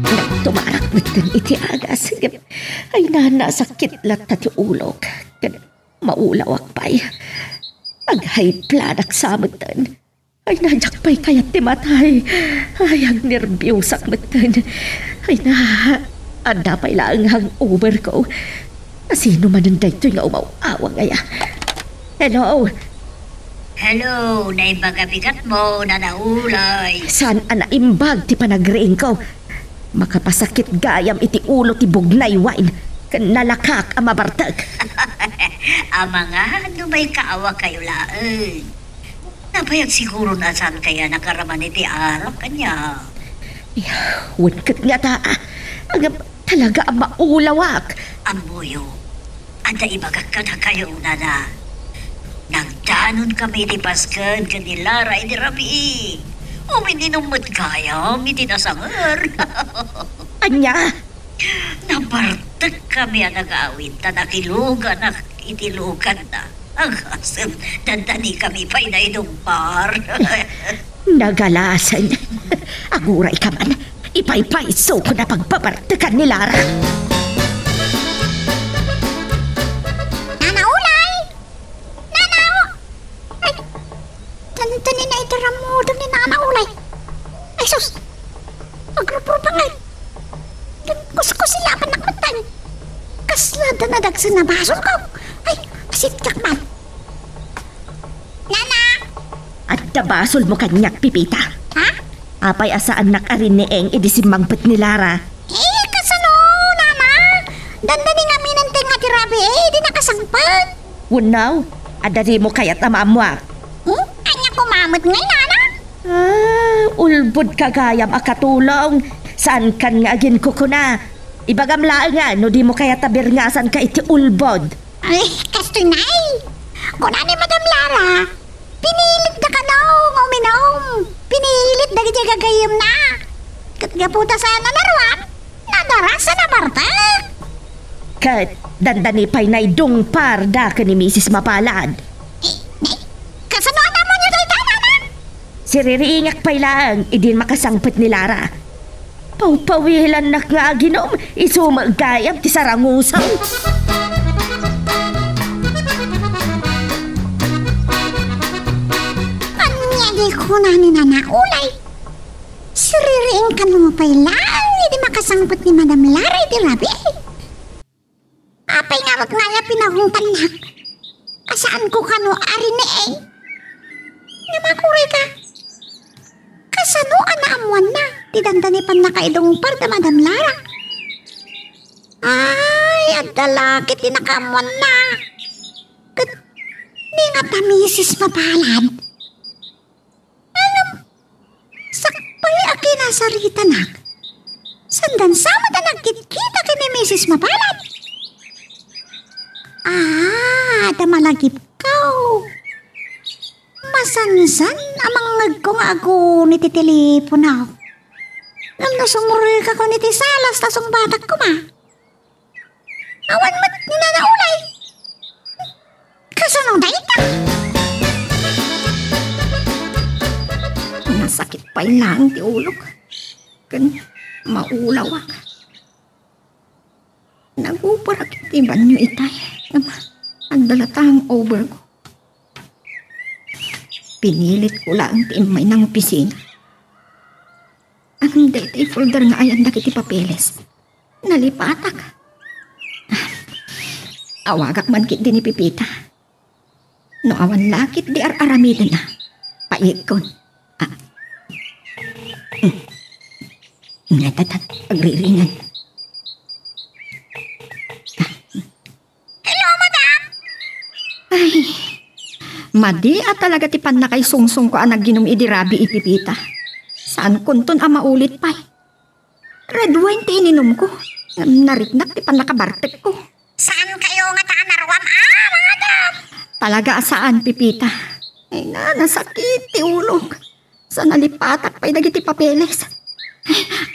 Nagtumarak metten iti agas. Ay, na, nasakit latta ti ulok. Ket maulawak pay. Ag-high blood ak sa metten. Ay, na, diak pay kayat ti matay. Ay, agnerbiosak metten. Ay, na, adda pay laeng hangover ko. Asino manen daytoy nga umaw-awang aya? Hello? Hello, naimbag a bigatmo, Nana Ulay. Saan a naimbag ti panagriingko? Makapasakit gayam iti ulo ti bugnay wine. ken nalakak a mabartek. Amangan no maikaawa kayo laeng. Nabayag siguro a saan kaya nakaraman iti arak kaniak. Wen ket ngata, a, ngem talaga a maulawak. Ammoyo, adda ibagak kadakayo, nana. Nagdanon kami iti pasken ken ni Lara iti rabii. Umininum met gayam iti nasanger. Ania? Nabartek kami a nagawid ta nakiluganak iti luganna. Agasem, dandani kami pay naidungpar. Nagalasen. Aguray ka man. Ipaypayso ko na pagpabartekan ni Lara. Nana Ulay! Nana! Ay, dandani na iti rammudo ni Nana Ulay. Ay, sus! Agruprupangan. Kuskusilapan nakmetan. Kasla da nadagsen a basolko. Ay, asityak man. Nana! Adda basolmo kaniak, Pipita. Ha? Apay a saannak a rinneeng idi simmangpet ni Lara? Eh, kasano, Nana? Dandani ngamin ti rabii, eh, idi nakasangpet. Wenno, adda dimo kayat a maammuak? Hmm? Ania koma met ngay, Nana? Ah, ulbodka gayam a katulong. Saankan nga aginkukuna. Ibagam laeng a no dimo kayat a birngasanka iti ulbod. Ay, kastoy nay. Kuna ni Madam Lara, pinilit da kano nga uminum. Pinilit dagiti gagayyemna. Ket gapu ta saan a naruam, nadaras a nabartek. Ket dandani pay naidungpar da ken ni Misis Mapalad. Eh, eh, kasano a namunyo dayta, Nana? Siririingak pay laeng idin makasangpet ni Lara. Pawpawilannak nga aginum, isu met gayam ti sarangusam. Ania di kuna ni Nana Ulay? Siririing kano pay laeng idi makasangpet ni Madam Lara iti rabii. Apay ngarud nga aya pinahungtannak a saanko kano a rinneeng? Ngem aguray ka, kasano a naammuanna ti dandani pannakaidungpar da Madam Lara? Ay, adda la ket ti nakaammuanna. Ket ni ngata Misis Mapalad. Ngem, sakbay a kinasaritanak, saan dansa met a nagkitkita ken ni Misis Mapalad. Ah, adda malagipko. Masansan a mangngegko nga aguni ti telepono. Ngem no sumurikakon iti salas ta sungbatak koma. Awan met ni Nana Ulay. Kasano dayta? Nasakit pay laeng ti ulok. Ken maulawak. Naguparak iti banyo itay. Ngem adda latta ang overko. Pinilitko laeng ti immay nang opisina. Ngem daytoy folder nga ayan dagiti papeles. Nalipatak. Awagak man ketdi ni Pipita. No awan la ketdi ar-aramidenna, paiekkon. Ah. Hmm. Ngatatat, agriringan. Hello, madam! Ay, madi a talaga ti pannakaisungsongko a naginum idi rabii, Pipita. Saankonton a maulit pay. Red wine ti ininumko. Ngem nariknak ti pannakabartekko. Saankayo ngata a naruam, a, madam? Talaga a saan, Pipita. Ay na, nasakit ti ulok. Sa nalipatak pay dagiti papeles.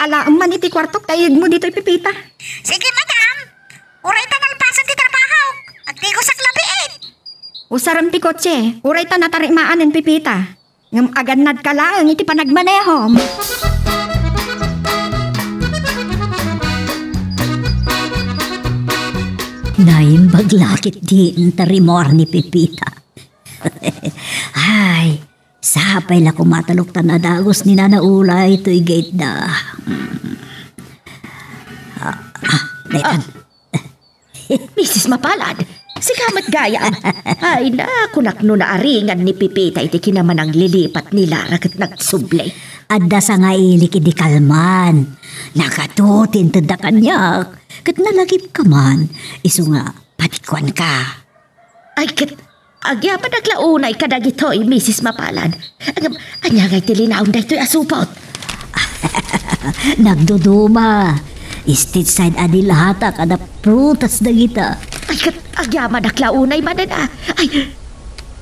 Alaem man iti kuartok ta iyegmo ditoy, Pipita. Sige, madam. Uray ta nalpasen ti trabahok. Agtigosak la biit. Usarem ti kotse. Uray ta natarimaan, Pipita. Ngem agannadka laeng iti panagmanehom. Naimbag la ketdi ti rimmuar ni Pipita. Ay, sapay la koma ta lokta nadagus ni Nana Ulay toy gayda. Hmm. Ah, ah, daytan. Ah. Misis Mapalad, sika met gayam. Ay, nakunak no naaringan ni Pipita iti kinamananglilipat ni Lara ket nagsubli. Adda sangailik idi kalman. Nakato ti intedda kaniak. ket nalagipka man, isu nga patikuanka. Ay, ket agyamanak la unay kadagitoy, Misis Mapalan. Ngem, ania ngay ti linaon daytoy a supot? Nagduduma. Stateside a dilatak a prutas dagita. Ay, ket agyamanak la unay manen a. Ay,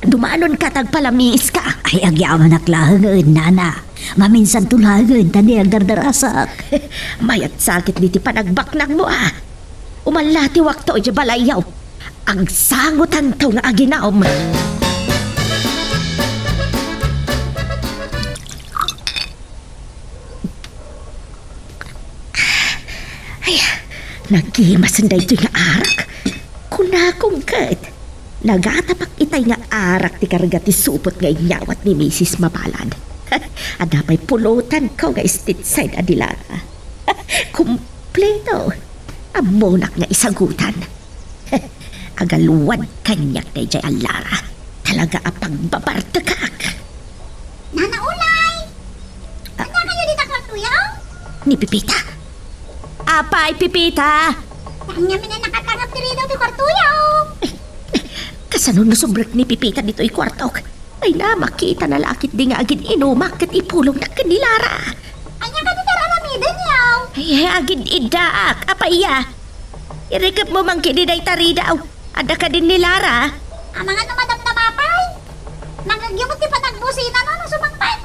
dumanon ka ta agpalamiiska. Ay, agyamanak laengen, nana. Maminsanto laengen ta di agdardarasak. Mayat sakit diti panagbaknangmo a. Umallatiwakto idiay balayyo. Agsangotanto nga aginum. Ay, nagimasen daytoy nga arak. Kunakon ket, nagatapak itay nga arak ti karga ti supot nga inyawat ni Misis Mapalan. Adda pay pulotanko nga stateside a dilara. Kompleto. Ammonak nga isagutan. Agalwad kaniak daydiay a lara. Talaga a pagbabartekak. Nana Ulay! Ah. Ania kayo dita kwartoyo? Ni Pipita. Apay, Pipita? Saan nga minay nakatarap diri daw ti kwartoyo? Kasano no subrek ni Pipita ditoy kwartok? Ay na, makitana la ketdi nga agin-inumak ket ipulongnak ken ni Lara. Ania kadi ti ar-aramiden, yaw? Ay, ay, agin-iddaak. Apay ya? Irikepmo man ketdi dayta ridaw. Adda kadin ni Lara? Amangan no madamdama pay. Nangngegyo met ti panagbusina no, no sumangpet.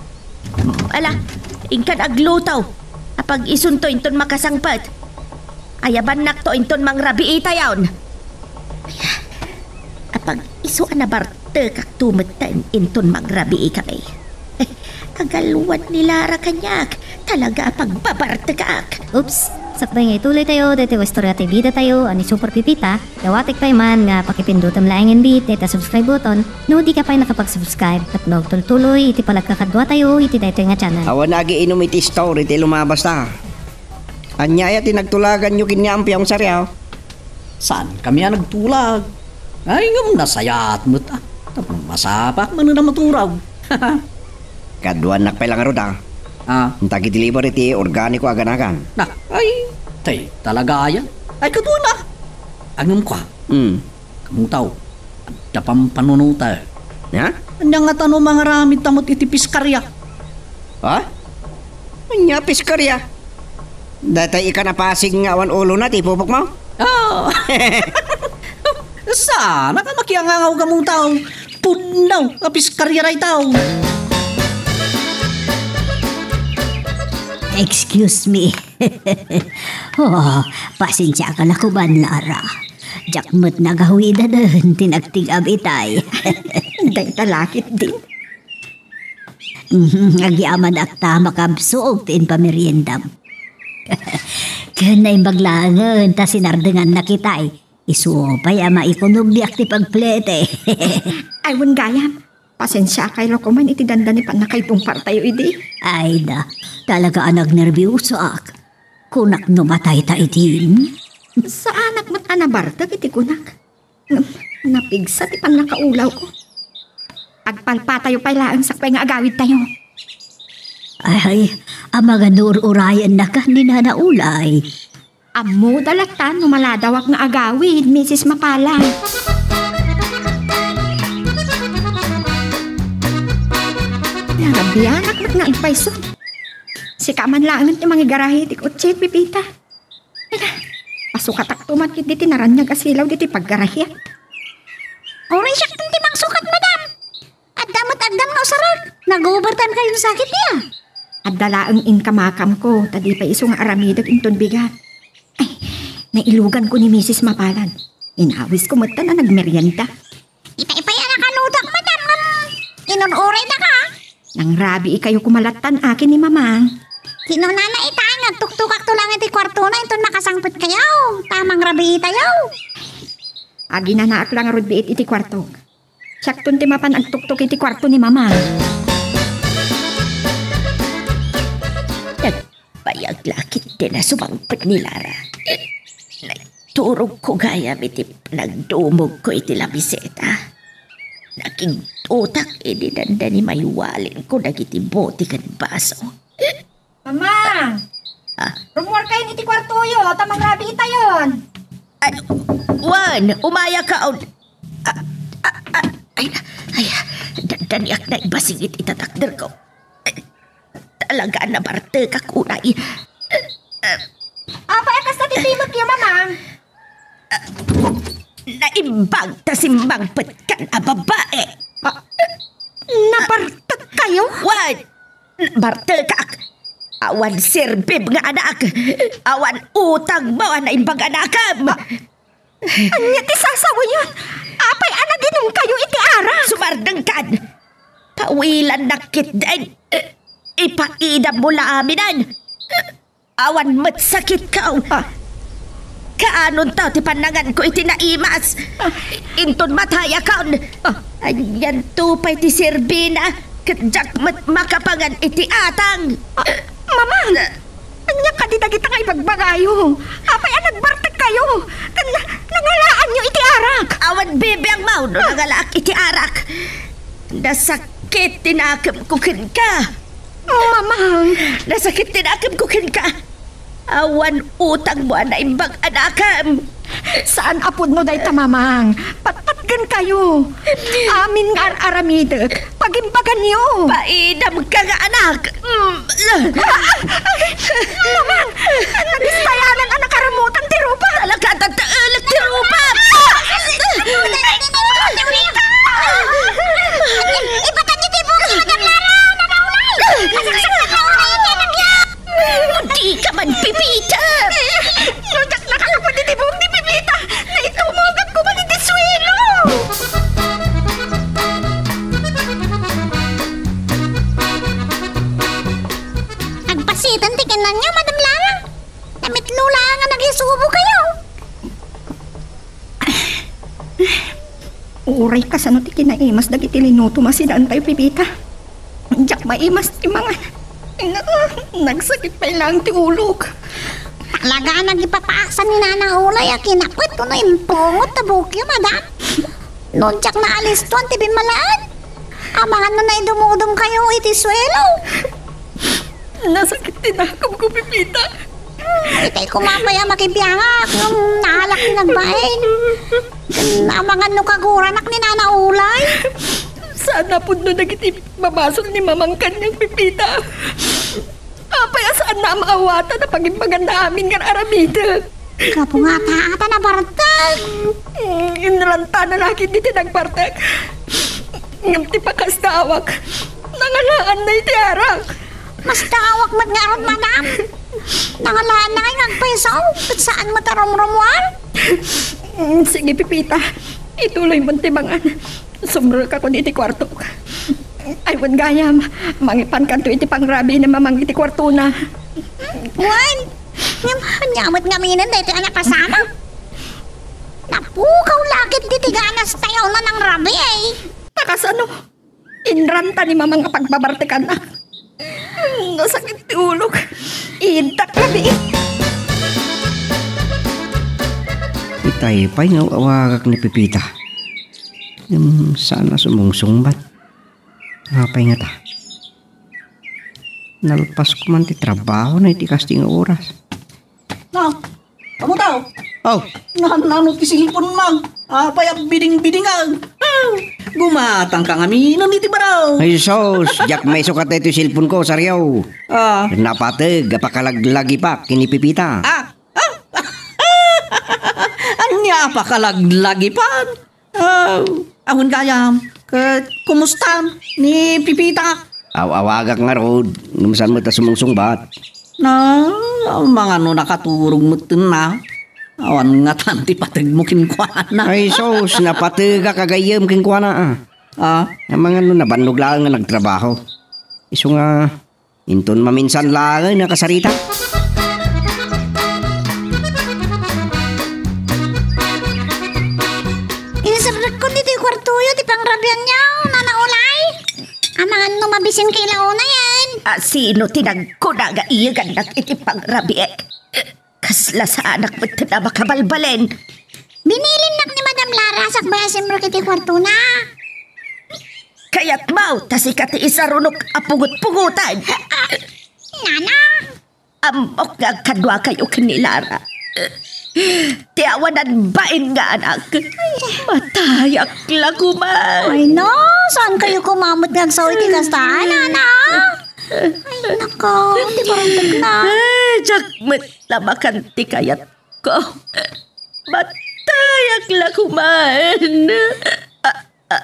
Ala, inkan agluto. Apag isunto inton makasangpet. Ayabannakto inton mangrabiitayon. Apag isu a nabartekakto metten inton mangrabiikami. Agalwad ni Lara kaniak. Talaga a pagbabartekak. Oops! Sakbay nga ituloy tayo, daytoy istorya ti bida tayo, a ni Super Pipita, dawatek pay man nga pakipindutem laengen dayta subscribe button, no di ka pay nakapag-subscribe, tapno agtultuloy iti panagkakadua tayo iti daytoy nga channel. Awan agiinum iti story ti lumabas ta. Ania aya ti nagtulaganyo ken ni Ampia Ong Sariao? Saan kami a nagtulag? Ay, ngem nasayaat met, a. Tapno masapaak manen a maturaw. Kaduanak pay la ngarud, a. A. Intak i-deliver iti organiko a ganagan. Na, ay, tay, talaga aya. Ay, kaduana. Ngem kua. Hmm. Kamutaw, adda pampanunota. Ha? Ania ngata no mangaramid ta met iti piskaria? Ha? Ania piskaria? Daytay ikan a pasig nga awan ulona ti ipupokmo? Oh. Saan a makiangangaw kamutaw? Pudno a piskaria dayta. Excuse me. Oh, pasensiaka la koma, Lara. Diak met nagawidanen ti nagtig-am itay. Dayta la ketdin. Mhm, agyamanak ta makabsog ti impameriendam. Ken naimbag laengen ta sinardengannak itay. Isu pay a maikunogdiak ti pagplete. Ay, wen gayam. Pasensiakay la koma iti dandani pannakaitungpartayo idi. Ay da, talaga a nagnerbiosoak. Kunak no matayta idin? Saanak met a nabartek iti kunak. Ngem, napigsa ti pannakaulawko. Agpalpatayo pay laeng sakbay nga agawidtayo. Ay, amangan no ur-urayennaka ni Nana Ulay. Ammoda latta no maladawak nga agawid, Misis Mapala. Narabianak met nga agpayso. Sika man laengen ti mangigarahi ti kotse, Pipita. Ay na, pasukatakto met ketdi ti naraniag a silaw ditoy paggarahiak. Uray siak ti mangsukat, madam. Adda met agdam nga usarek. Nag-overtime kayo no sakit niya. Adda laeng inkamakamko, ta di pay isu nga aramidek inton bigat. Ay, nailuganko ni Misis Mapalan. Inawisko metten a nagmerienda. Ipay-ipay a nakalutak, madam, ngem inun-uraydaka. Nangrabiikayo koma lattan akin ni Mamang. Kinunana ita nga agtuktokakto laeng iti kuartona inton makasangpet kayo. Ta mangrabiitayo. Aginanaak la ngarud biit iti kuartok. Siakton ti mapan agtuktok iti kuarto ni Mama. Nagbayag la ketdi a sumangpet ni Lara. Naiturogko gayam iti panagdumogko iti lamiseta. Nakigdutak idi dandani maiwalenko dagiti bote ken baso. Mama! Ah. Rummuarkayon iti kuartoyo, ta mangrabiitayon. Ay, wen, umayakaon. Ah, ah, ah, ay, ay, da-, daniak naibasing iti tatakderko. Talaga a nabartekak unay. Apay a kasta ti timekyo, Mamang? Naimbag ta simmangpetkan a babai. Ah, nabartekkayo? Wen, nabartekak. Awan serbim nga anak. Awan utangmo a naimbag a anakem. Ah, ania ti sasawiyon? Apay a naginumkayo iti arak? Sumardengkan. Pawilannak ketdin. Ipaidammo la aminen. Awan met sakitko. Ah. Kaanonto ti pannanganko iti naimas? Ah. Inton matayakon. Ah. Anianto pay ti serbina? Ket diak met makapangan iti atang. Ah, Mamang! Ania kadi dagita nga ibagbagayo? Apay a nagbartekkayo? Ken na-, nangalaanyo iti arak? Awan bibiangmo no nangalaak iti arak. Nasakit ti nakemko kenka. Mamang! Nasakit ti nakemko kenka. Awan utangmo a naimbag a nakem. Saan a pudno dayta, Mamang. Patpatgenkayo. Amin nga ar-aramidek, pagimbaganyo. Paidamka nga anak. Mm. Ah, ah, ah, Mamang! Nabistayanan a nakaramutan ti rupa. Talaga, tataelek ti rupa. Ipatadyo ti buki, Madam Lara! Nanaulay! Masaksak na kaulay ti anakyo! Dika man pipita! No diak nakakapat iti buong ni Pipita, naitumogak ko man iti suelo! Agpasitan ti kinanyo, Madam Lara. Namitlo la nga nagisubo kayo. Uray kasano ti kinaimas dagiti linutom a sidaantayo, Pipita. Diak maimas ti mangan. Nagsakit pay laeng ti ulok. Talaga, nagipapaaksan ni Nana Ulay a kinaput wenno impungot ta bukyo, madam. No diak naalistuan ti bimmalaen, amangan no naidumudom kayo iti suelo. Nasakit ti nakem ko, Pipita. Itay ko mapay a makibiangak ngem naalak ti nagbain. Amangan no kaguranak ni Nana Ulay. Saan a pudno dagiti babasol ni Mamang kaniak, Pipita. Apay a saanna a maawatan a pagimbaganna amin nga ar-aramidek? Gapu nga ata, ata nabartek. Mm, inrantana la ketdi ti nagbartek. Ngem ti pakasdawak, nangalaanna iti arak. Masdawak met ngarud, madam. Nangalaanna ngay nga agpayso, ket saan met a rumrumuar. Mm, sige, Pipita. Ituloy mon ti mangan. Sumrekakon iti kuartok. Ay, wen gayam, mangipankanto iti pangrabii ni Mamang iti kuartona. Wen, ngem ania met ngaminen daytoy a napasamak? Napukaw la ketdi ti ganas tayo na nangrabii. Ta kasano? Inranta ni Mamang a pagbabartekanna. Nasakit ti ulok. Intak labi. Itay pay nga awagak ni Pipita. Ngem saan a sumungsungbat. Apay ngata? Nalpasko man ti trabahona iti kasdi nga oras. Na, kamu tao? Aw. Na, nano ti cellphone, Mang? Apay a biding-bidingan? Ah, gumatang ka ngamin iti baro. Ay, sus, diak maisukat daytoy cellphone ko, Sario. Ah. Napateg a pakalaglagipak ken ni Pipita. Ah, ah. Ania a pakalaglagipan? Ah, awan gayam. Ket kumusta ni Pipita? Aw-awagak ngarud, ngem saan met a sumungsungbat. Na, mangano nakaturog metten na? Awan ngatan ti pategmo kenkuana. Ay, sus, napategak a gayyem kenkuana, ah. Ah? Amangan no nabannog laeng nga nagtrabaho. Isu nga, inton maminsan laeng a kasarita. Insardekon ditoy kuartoyo ti pangrabianyo, Nana Ulay. Amangan no mabisin kay la unayen. Ah, sino ti nagkuna nga iyegannak iti pangrabiek? Kasla saanak met a makabalbalen. Binilinnak ni Madam Lara sakbay a simrek iti kuartona. Kayatmo ta sika ti isarunok a pugot-pugotan. Ah, Nana, Ammok nga agkaduakayo ken ni Lara. Ti awanan bain nga anak. Matayak la koma. Ay, no, saan kayo kumamot nga agsaw iti kasta, nana? Ay, nako, ti barandog na. Ay, diak met la makan ti kayatko. Matayak la koma. Ah, ah,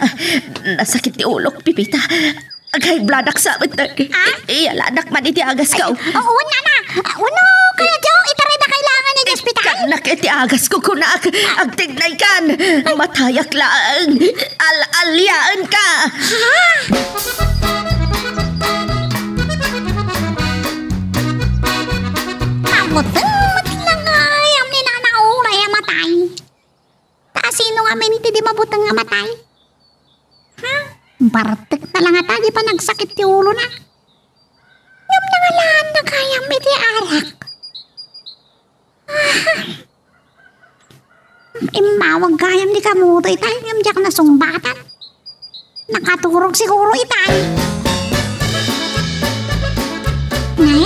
ah, nasakit ti ulok, Pipita. Ag-high blood ak sa met. Ah? I-, iyalanak man iti agas ko. Ay, oo, nana. Ah, uno, kaya diyo, itarayda kailangan iti ospital. Kanak iti agas ko, kunak. Agtignay kan. Matayak laeng. Al-aliaen ka. Ha? Mamutin met lang ay, amni nana uray a matay. Ta sino ngamin iti di mabuteng nga matay? Ha? Bartek na lang ata di panagsakit ti ulona. Ngem nangalaanna gayam iti arak. Ah. Immawag gayam di kamoto itay, ngem diak nasungbatan. Nakaturog siguro itay. Nay?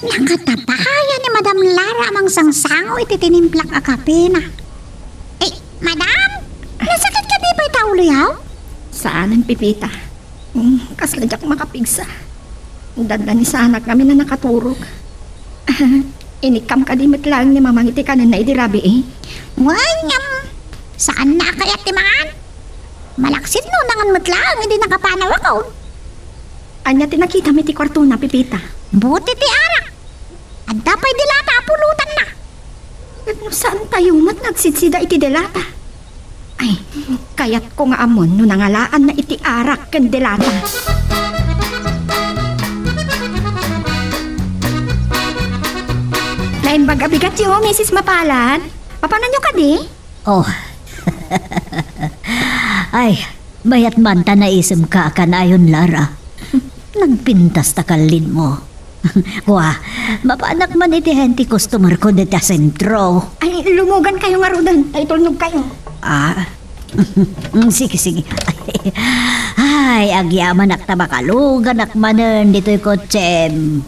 Nakatapaya ni Madam Lara a mangsangsango iti tinimplak a kapena. Eh, Madam, nasakit kadi pay ta uloyaw? Saanen, Pipita. Hmm, kasla diak makapigsa. Dadanisanak ngamin a nakaturog. Inikkam kadi met laeng ni Mamang iti kanenna idi rabii, eh? Wen, ngem, saanna a kayat ti mangan. Malaksid no nangan met laeng idi nakapanawak, oh. Ania ti nakitam iti kuartona, Pipita? Bote ti arak. Adda pay di lata a pulutanna. Ket no saan tayo met nagsidsida iti delata? Ay, kayatko nga ammon no nangalaanna iti arak ken delata. Naimbag a bigatyo, Misis Mapalad. Mapananyo kadi? Oh. Ay, mayat man ta naisemka a kanayon, Lara. Nagpintas ta kallin mo. Kua, mapanak man iti hente customer ko dita sentro. Ay, lumugan kayo ngaruden, ta itulnog kayo. Ah, sige, sige. Ay, agyamanak ta makaluganak manen ditoy kotsem.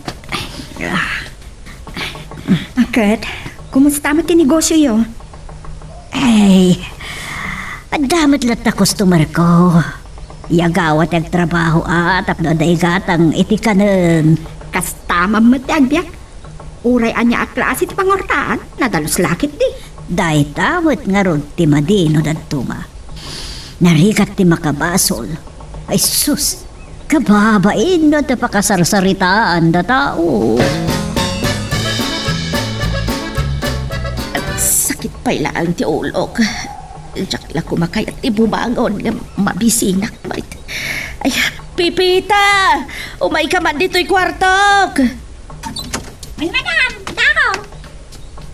Ket, kumusta met ti negosioyo? Ay, adda met latta customer ko. Iyagawa ti agtrabaho a tapno adda igatang iti kanen. Kasta man met ti agbiag. Uray ania a klase ti pangurtaan, nadalus la ketdi. Dayta met ngarud ti madi no dadduma. Narigat ti makabasol. Ay sus, kababain no adda pakasarsaritaanda tao. Sakit pay laeng ti ulok. Diak la koma kayat ti bumangon nga mabisinak met. Ay, Pipita! Umayka man ditoy kuartok! Ay, madam! Dako!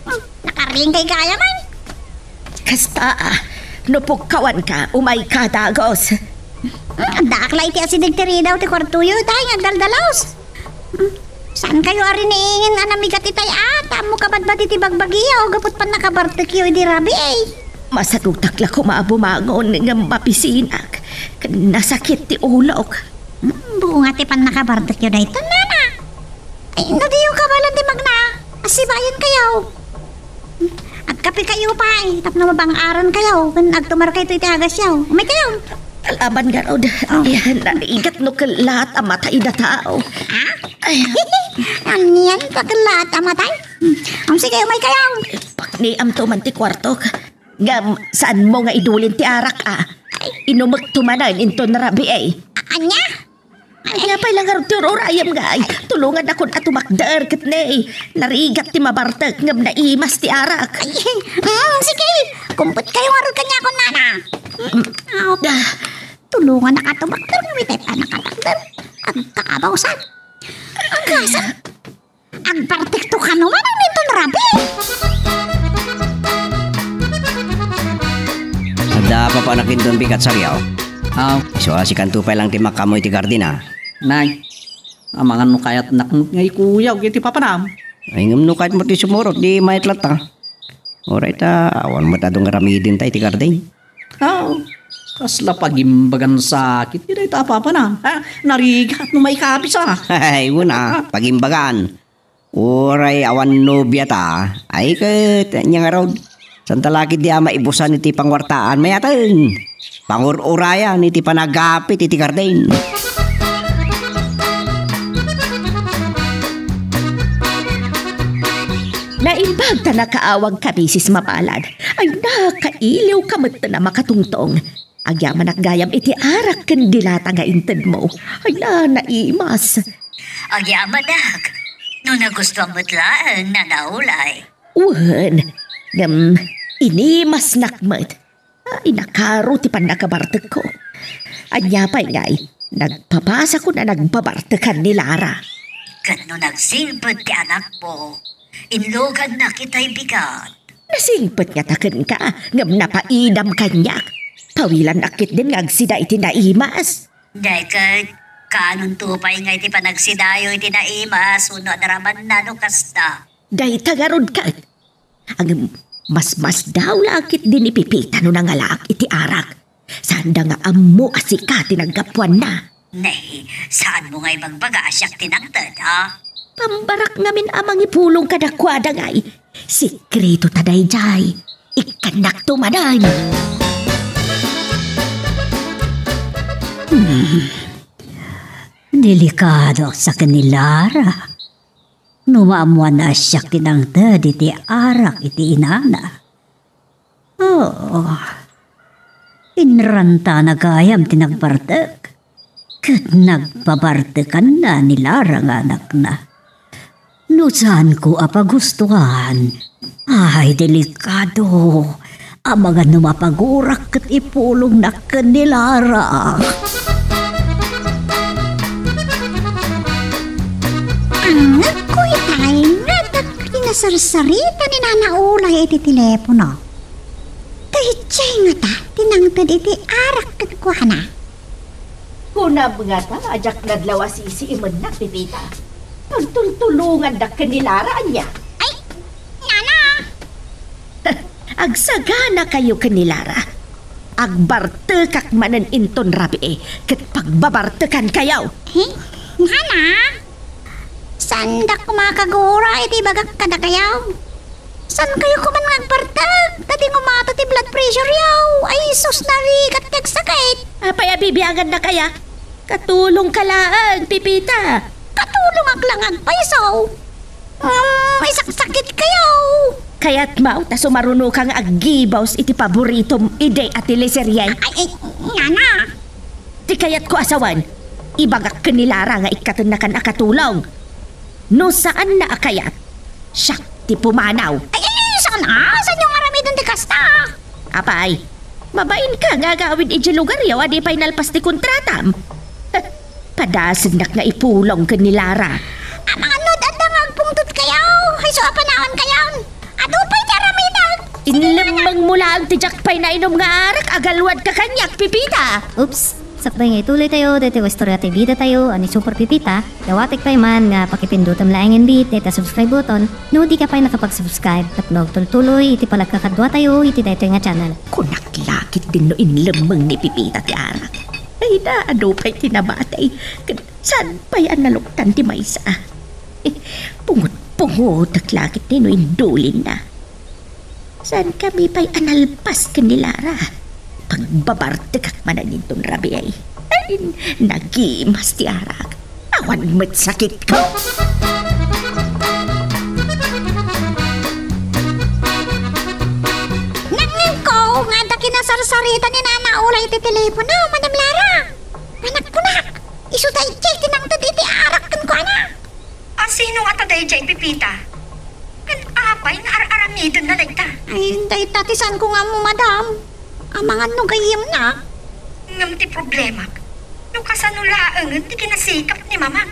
Hmm, nakaringkay kaya man? Kasta, ah. No pukkawanka, umayka, dagos. Hmm, addaak la iti asideg ti ridaw ti kuartoyo, tay, nga agdaldalos. Hmm, saan kayo a riniingen a namigat itay, ah? Ta ammo kabadbadi ti bagbagiyo, gapu ti pannakabartekyo idi rabii. Masagutak la koma a bumangon ngem mabisinak. Ken nasakit ti ulok. Hmm, bunga ti pannakabartekyo dayta, nana. Ay, no diyo kabaelan ti magna, asibayan kayo. Agkape kayo pay, tapno mabang-aran kayo, ken agtumar kayo iti agasyo. Umay kayo. Alaban garud. Oh. Ay, narigat no kellaat a matay da tao. Ha? Ay. Anian, ta kellaat a matay? Hmm. Sige, umay kayo. Pakniam to man ti kuartok. Ngem, saan mo nga idulin ti arak, ah? Inumekto manen inton rabii, eh. Ania? Ania pay la ngarud ti urayem ngay? Tulongannakon a tumakder ket ne, narigat ti mabartek ngem naimas ti arak. Ay, mm, sige, kumpet kayo ngarud kaniakon, nana. Mm. Ah, tulongannak a tumakder ngem itay pannakatakder. Agkaabaw sa. Agkasa. Agpartikto kano man ang nindon rabii. Adda papanak inton bigat, Sario? Aw. Isu a sikanto pay lang ti makaammo iti garden, a. Nay, amangan no kayatnak nga ikuyawyo iti papanam. Ay, ngem no kayatmo ti sumurot, di mayat latta. Uray ta, awan met adu nga ramidenta iti garden. Aw, kasla pagimbagan sakit ti dayta a papanam. Ha? Narigat no maikapis, a. Ay, una, pagimbagan. Uray awan nobiata, ay ket ania ngarud? Santa la ketdi a maibusan iti panguartaan, mayateng. Pangur-urayan iti panagapit iti garden. Naimbag ta nakaawagka, Misis Mapalad. Ay, nakailiwka metten a makatungtong. Agyamanak gayam iti arak ken dilata nga intedmo. Ay, na, naimas. Agyamanak, no nagustuam met laeng, Nana Ulay. Wen, ngem inimasnak met. Ay, nakaro ti pannakabartekko. Ania pay ngay, nagpapasakon a nagbabartekan ni Lara. Ket no nagsingpet ti anakmo, inlugannak itay bigat. Nasingpet ngata kenka, ngem napaidam kaniak. Pawilannak ketdin nga agsida iti naimas. Dayket, kaanonto pay nga iti panagsidayo iti naimas, wenno adaramanna no kasta. Dayta ngarud ket. Ngem, masmasdaw la ketdi ni Pepita no nangalaak iti arak. Saanda nga ammo a sika ti naggapuanna. Nay, saanmo nga ibagbaga a siak ti nangted, ha? Pambarak ngamin a mangipulong kadakuada ngay. Sekreto ta daydiay. Ikkannakto manen. Hmm. Delikado sa ken ni Lara. No maammoanna a siak ti nangted iti arak iti inana. Oo. Inrantana gayam ti nagbartek. Ket nagbabartekanna ni Lara nga anakna. No saanko a pagustuan, ay, delikado. Amangan no mapagurak ket ipulongnak ken ni Lara. Angngegko itay nga adda kinasarsarita ni Nana Ulay iti telepono. Daydiay ngata ti nangted iti arak kenkuana. Kunam ngata a diak nadlaw a sisiimennak, Pepita. Tultultulongandak ken ni Lara, ania? Ay, Nana! Agsaganakayo ken ni Lara. Agbartekak manen inton rabii ket pagbabartekankayo. He? Nana? Saandak koma a kagura iti ibagak kadakayo. Saankayo koma nga agbartek ta di ngumato ti blood pressure-yo. Ay, sus, narigat ti agsakit. Apay a bibiangannakaya? Katulongka laeng, Pepita. Katulongak la nga agpayso. Um, isaksakitkayo. Kayatmo ta sumarunoka nga aggibaus iti paboritom idi a teleserye? Ay, ay, Nana. Ti kayatko a sawen, ibagak ken ni Lara nga ikkatennakan a katulong. No saanna a kayat, siak ti pumanaw. Ay, ay, ay, saan, ah? Saanyo nga aramiden ti kasta? Apay, mabainka nga agawid idiay lugaryo a di pay nalpas ti kontratam. Padasengnak nga ipulong ken ni Lara. Amangan no adda nga agpungtotkayo, isu a panawankayon. Adu pay ti aramidek. Inlemmengmo laeng ti diak pay nainom nga arak, agalwadka kaniak, Pepita. Oops. Sakbay nga ituloytayo daytoy nga istorya ti bidatayo a ni Super Pepita, dawatek pay man nga pakipindutem laengen met dayta subscribe button no dika pay nakapag-subscribe tapno agtultuloy iti panagkakaduatayo iti daytoy nga channel. Kunak la ketdin no inlemmeng ni Pepita ti arak. Ay, adu pay ti nabatay. Ket saan pay a naluktan ti maysa? Pungot-pungotek la ketdi no indulinna. Saankami pay a nalpas ken ni Lara. Pagbabartekak manen inton rabii. Ay, nagimas ti arak. Awan met sakitko. Nangngegko nga adda kinasarsarita ni Nana Ulay iti telepono, Madam Lara. Panagkunak, isu daydiay ti nangted iti arak kenkuana. A sino ngata daydiay, Pepita? Ken apay nga ar-aramidenna dayta? Ay, dayta ti saanko nga ammo, madam. Amangan no gayyemna. Ngem ti problemak, no kasano laengen ti kinasikap ni mamang?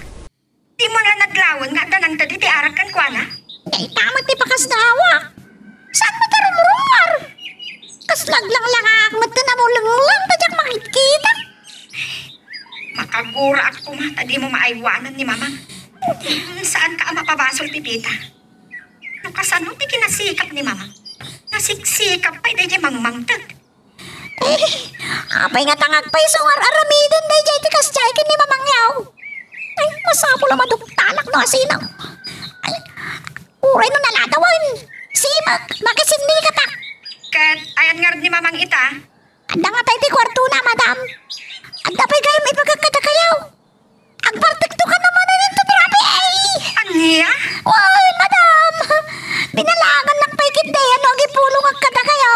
Dimo la nadlawen nga adda nangted iti arak kenkuana? Dayta met ti pakasdawak. Saan met a rumrumar? Kasla aglanglangak met ti namulengleng ta diak makitkita. Makaguraak koma ta dimo maaywanan ni mamang. Saanka a mapabasol, Pepita. No kasano ti kinasikap ni mamang? Nasiksikap pay daydiay mangmangted. Eh, apay ngata nga agpayso nga ar-aramiden daydiay ti kasdiay ken ni mamangyo? Ay, masapul a maduktalak no asino. Ay, Uray no naladawen. Simak, makisinni ka ta. Ket ayan ngarud ni Mamang ita? Adda nga tay ti kuartona, madam. Adda pay gayam ibagak kadakayo. Agbartekto ka naman iti trape, ay! Ania? Ay, madam! Binalangannak pay ketdi no agipulongak kadakayo.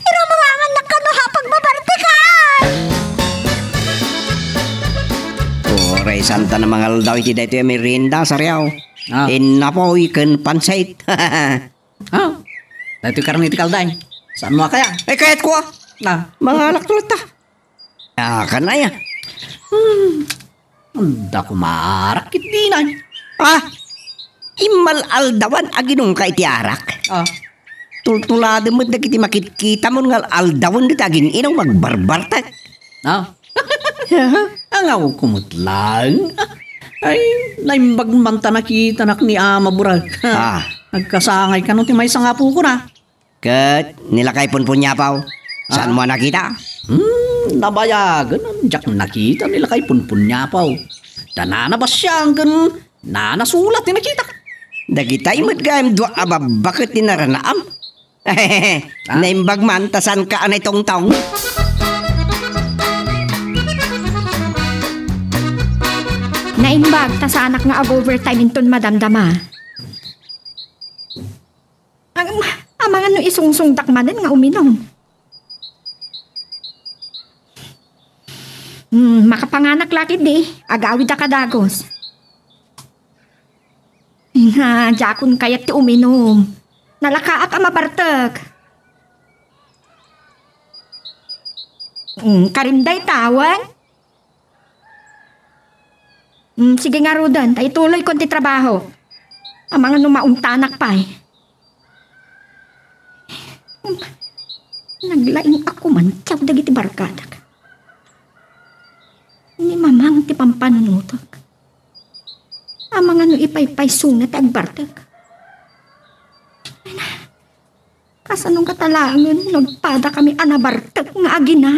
Iramurangannakon no apay agbartekan! Uray, saantan a mangaldaw iti daytoy a merienda, Sariaw. Ah. Innapoy ken pansit. Ah, daytoy karne ti kalday. Saanmo a kaya? Ay, kayatko, ah. Ah. Mangalakto latta. Ah, kanaya. Hmm. Adda koma arak ketdin, ay. Ah, immal-aldawan aginumka iti arak. Ah. Tultuladem met dagiti makitkitamon nga al-aldawen dita agin-inum agbarbartek. Ah. Angawko met laeng. Ay, naimbag man ta nakitanak ni Ama Burag. Ah. Agkasangay kano ti maysa nga apokona. Ket ni lakay Punpunyapaw, saanmo a nakita? Hmm, nabayagen, diak nakita ni lakay Punpunyapaw. Ta nanabasiang ken nanasulat ti nakita. Dagitay met gayam dua a babba ket ti naranaam. Ah? Naimbag man ta saanka a naitongtong. Naimbag ta saanak nga ag-overtime inton madamdama. Am-, amangan no isungsongdak manen nga uminum. Hmm, makapanganak la ketdi, agawidak a dagus. Nga, diakon kayat ti uminum. Nalakaak a mabartek. Hmm, karim dayta, wen? Hmm, sige ngaruden, ta ituloykon ti trabaho. Amangan no maungtanak pay. Naglaing-ak koman ti aw dagiti barkadak. Ni Mamang ti pampanunotek. Amangan no ipaypaysona ti agbartek. Ay na, kasano ngata laengen no agpadakami a nabartek nga agina?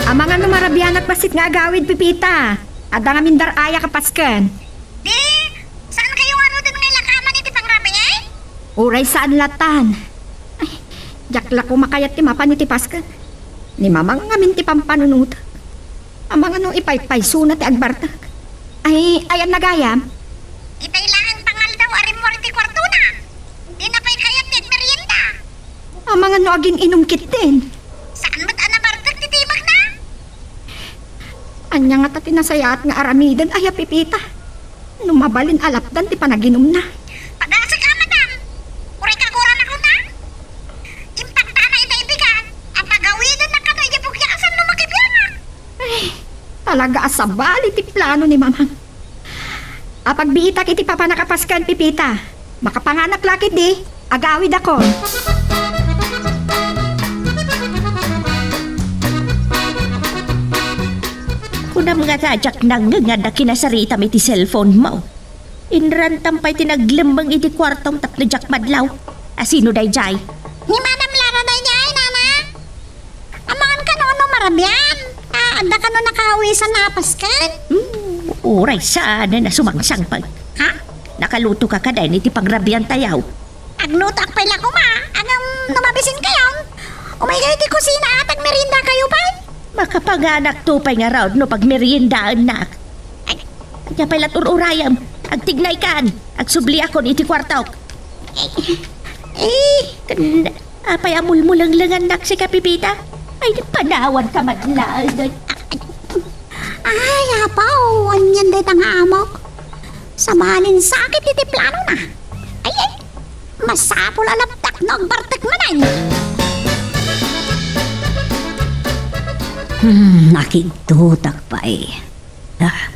Amangan no marabianak bassit nga agawid, Pepita. Adda ngamin dar-ayak a pasken. Di, saankayo ngaruden nga ilakaman iti pangrabii? Uray saan latan. Ay, diak la koma kayat ti mapan iti pasken. Ni Mamang ngamin ti pampanunotek. Amangan no ipaypaysona ti agbartek. Ay, ayanna gayam? Itay laeng pangaldaw a rimmuar iti kuartona. Dina pay kayat ti agmerienda. Amangan no agin-inum ketdin. Saan met a nabartek ti tibakna? Ania ngata ti nasayaat nga aramiden, aya, Pepita? No mabalin a lapdan ti panaginumna. Padasek a, madam. Uray kaguranak unay. Impantana ita ibigan a pagawidennak kano idiay pugiasan no makibiangak. Ay, talaga a sabali ti plano ni Mamang. Apagbiitak iti papanak a pasken, Pepita. Makapanganak la ketdi, agawidakon. Kunam ngata a diak nangngeg nga adda kinasaritam iti cellphone mo. Inrantam pay ti naglemmeng iti kuartom tapno diak madlaw. A sino daydiay? Ni Madam Lara daydiay, nana. Amangan kano no marabian? Ah, adda kano nakawisan a pasken? Hmm, uray saan a sumangsangpet. Ha? Nakaluto ka kadi iti pangrabian tayo? Aglutoak pay la koma, ngem no mabisinkayon, umaykayo iti kusina a agmeriendakayo pay. Makapanganakto pay ngarud no pagmeriendaennak. Ay. Ania pay la ti ur-urayem? Agtignaykan, agsubliakon iti kuartok. Eh, eh. Ken, apay a mulmulenglengannak sika, Pepita? Ay, panawanka met laeng. Ay, apo, anian dayta nga amok? Sabalin sakit iti planona. Ay, ay, masapul a laptak no agbartek manen. Hmm, nakigtotak pay. Ah,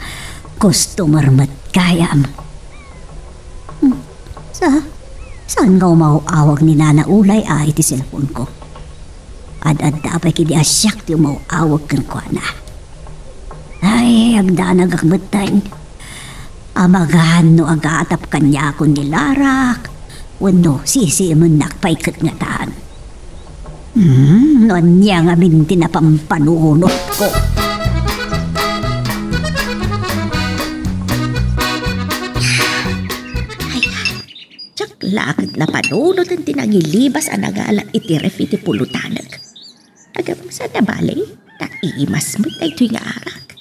customer met gayam. Hmm, sa-, saan nga umaw-awag ni Nana Ulay a iti cellphone ko? Ad-adda pay ketdi a siak ti umaw-awag kenkuana. Ay, agdanagak metten. Amangan no agatap kaniakon ni Larak, wenno sisiimennak pay ket ngatan. Hmm, no ania ngamin ti napampanunotka? Laket napanunoten ti nangilibas a nangala iti ref iti pulutanek. Agabang sa nabali, ta imas met daytoy nga arak.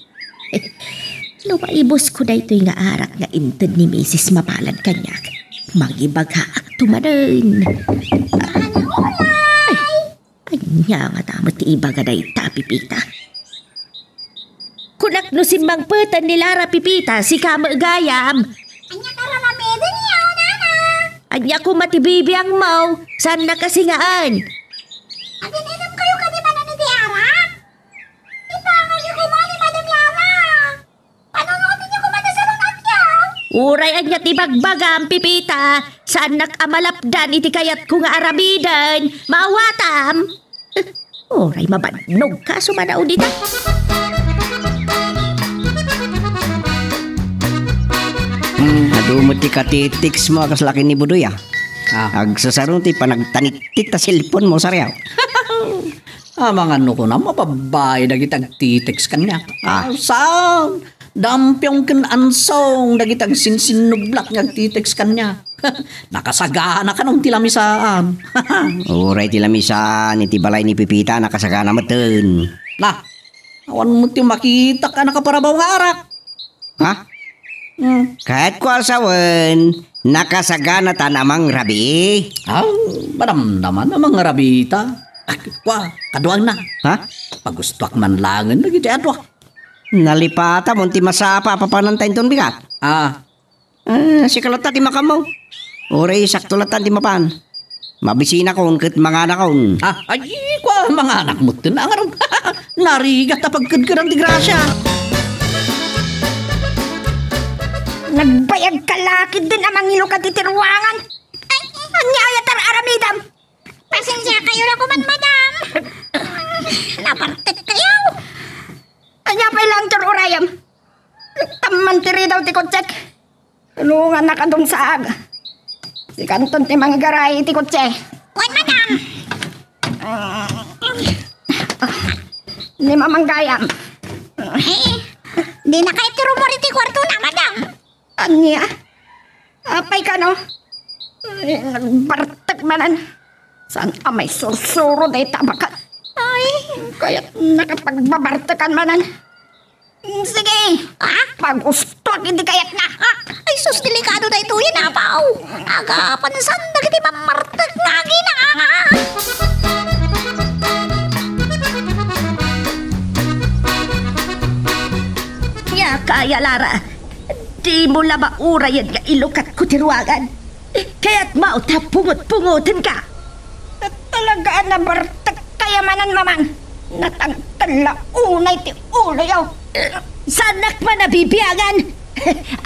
No maibusko daytoy nga arak nga inted ni Misis Mapalad kaniak, mangibagaak to manen. Ay, ania ngata met ti ibaga dayta, Pipita? Kunak no simmangpeten ni Lara, Pipita, sika met gayam. Ania ka ramamiden yaw, nana? Ania koma ti bibiangmo? Saannak a singaan? Agin-inom kayo kadi manen iti arak? Ipangayo koma ni Madam Lara. Panunotenyo koma ti salun-atyo. Uray ania ti bagbagam, Pipita, saannak a malapdan iti kayatko nga aramiden. Maawatam? Uray mabannogka, sumanaw dita. Hmm, adu met ti katitiksmo a kas laki ni Budoy, a. Ah. Agsasaro ti panagtanittit ta cellphone mo, Sariaw. Amangan no kunam, mababbai dagiti agtitext kaniak. Ah. Saan? Dampiong ken ansong dagiti agsinsinnublak nga agtitext kaniak. Nakasagana kano ti lamisaan. Uray ti lamisaan iti balay ni Pipita, nakasagana metten. Na, awan met ti makitak a nakaparabaw nga arak. Ha? Hmm. Kayatko a sawen, nakasaganatan a mangrabii? Ah, madamdaman a mangrabii ta. Ah, kua, kaduangna. Ha? Pagustoak man laengen dagiti adua. Nalipatam ti masapa a papananta inton bigat. Ah. Ah, sika latta ti makammo. Uray sakto latta ti mapan. Mabisinakon ket manganakon. Ah, ay, kua, manganak metten a ngarud. Narigat a pagkedkedan ti grasia. Nagbayag ka la ketdin a mangilukat iti ruangan. Ay, ania aya ti ar-aramidam? Pasensiakayo la koman, madam. Nabartek kayo. Ania pay laeng ti urayam? Tamman ti ridaw ti kotsek. Tulongannak a dumsaag. Sikanton ti mangigaray iti kotse. Wen, madam. Ni Mamang Gayam. Eh, dina kayat ti rumor iti kuartona, madam. Ania? Apay kano? Ay, nagbartek manen. Saan a maisursuro dayta a baket? Ay, kayat nakapagbabartekan manen. Mm, sige. Ah? Pagustoak iti kayatna. Ah, ay sus, delikado daytoy, apaw. Agapansan dagiti mammartek nga agina. Nia kaya, Lara, dimo la maurayen nga ilukatko ti ruangan. Kayatmo ta pungot-pungotenka. Talaga a nabartek kayo manen, Mamang. Natangtel la unay ti uloyo. Saanak man a bibiangan.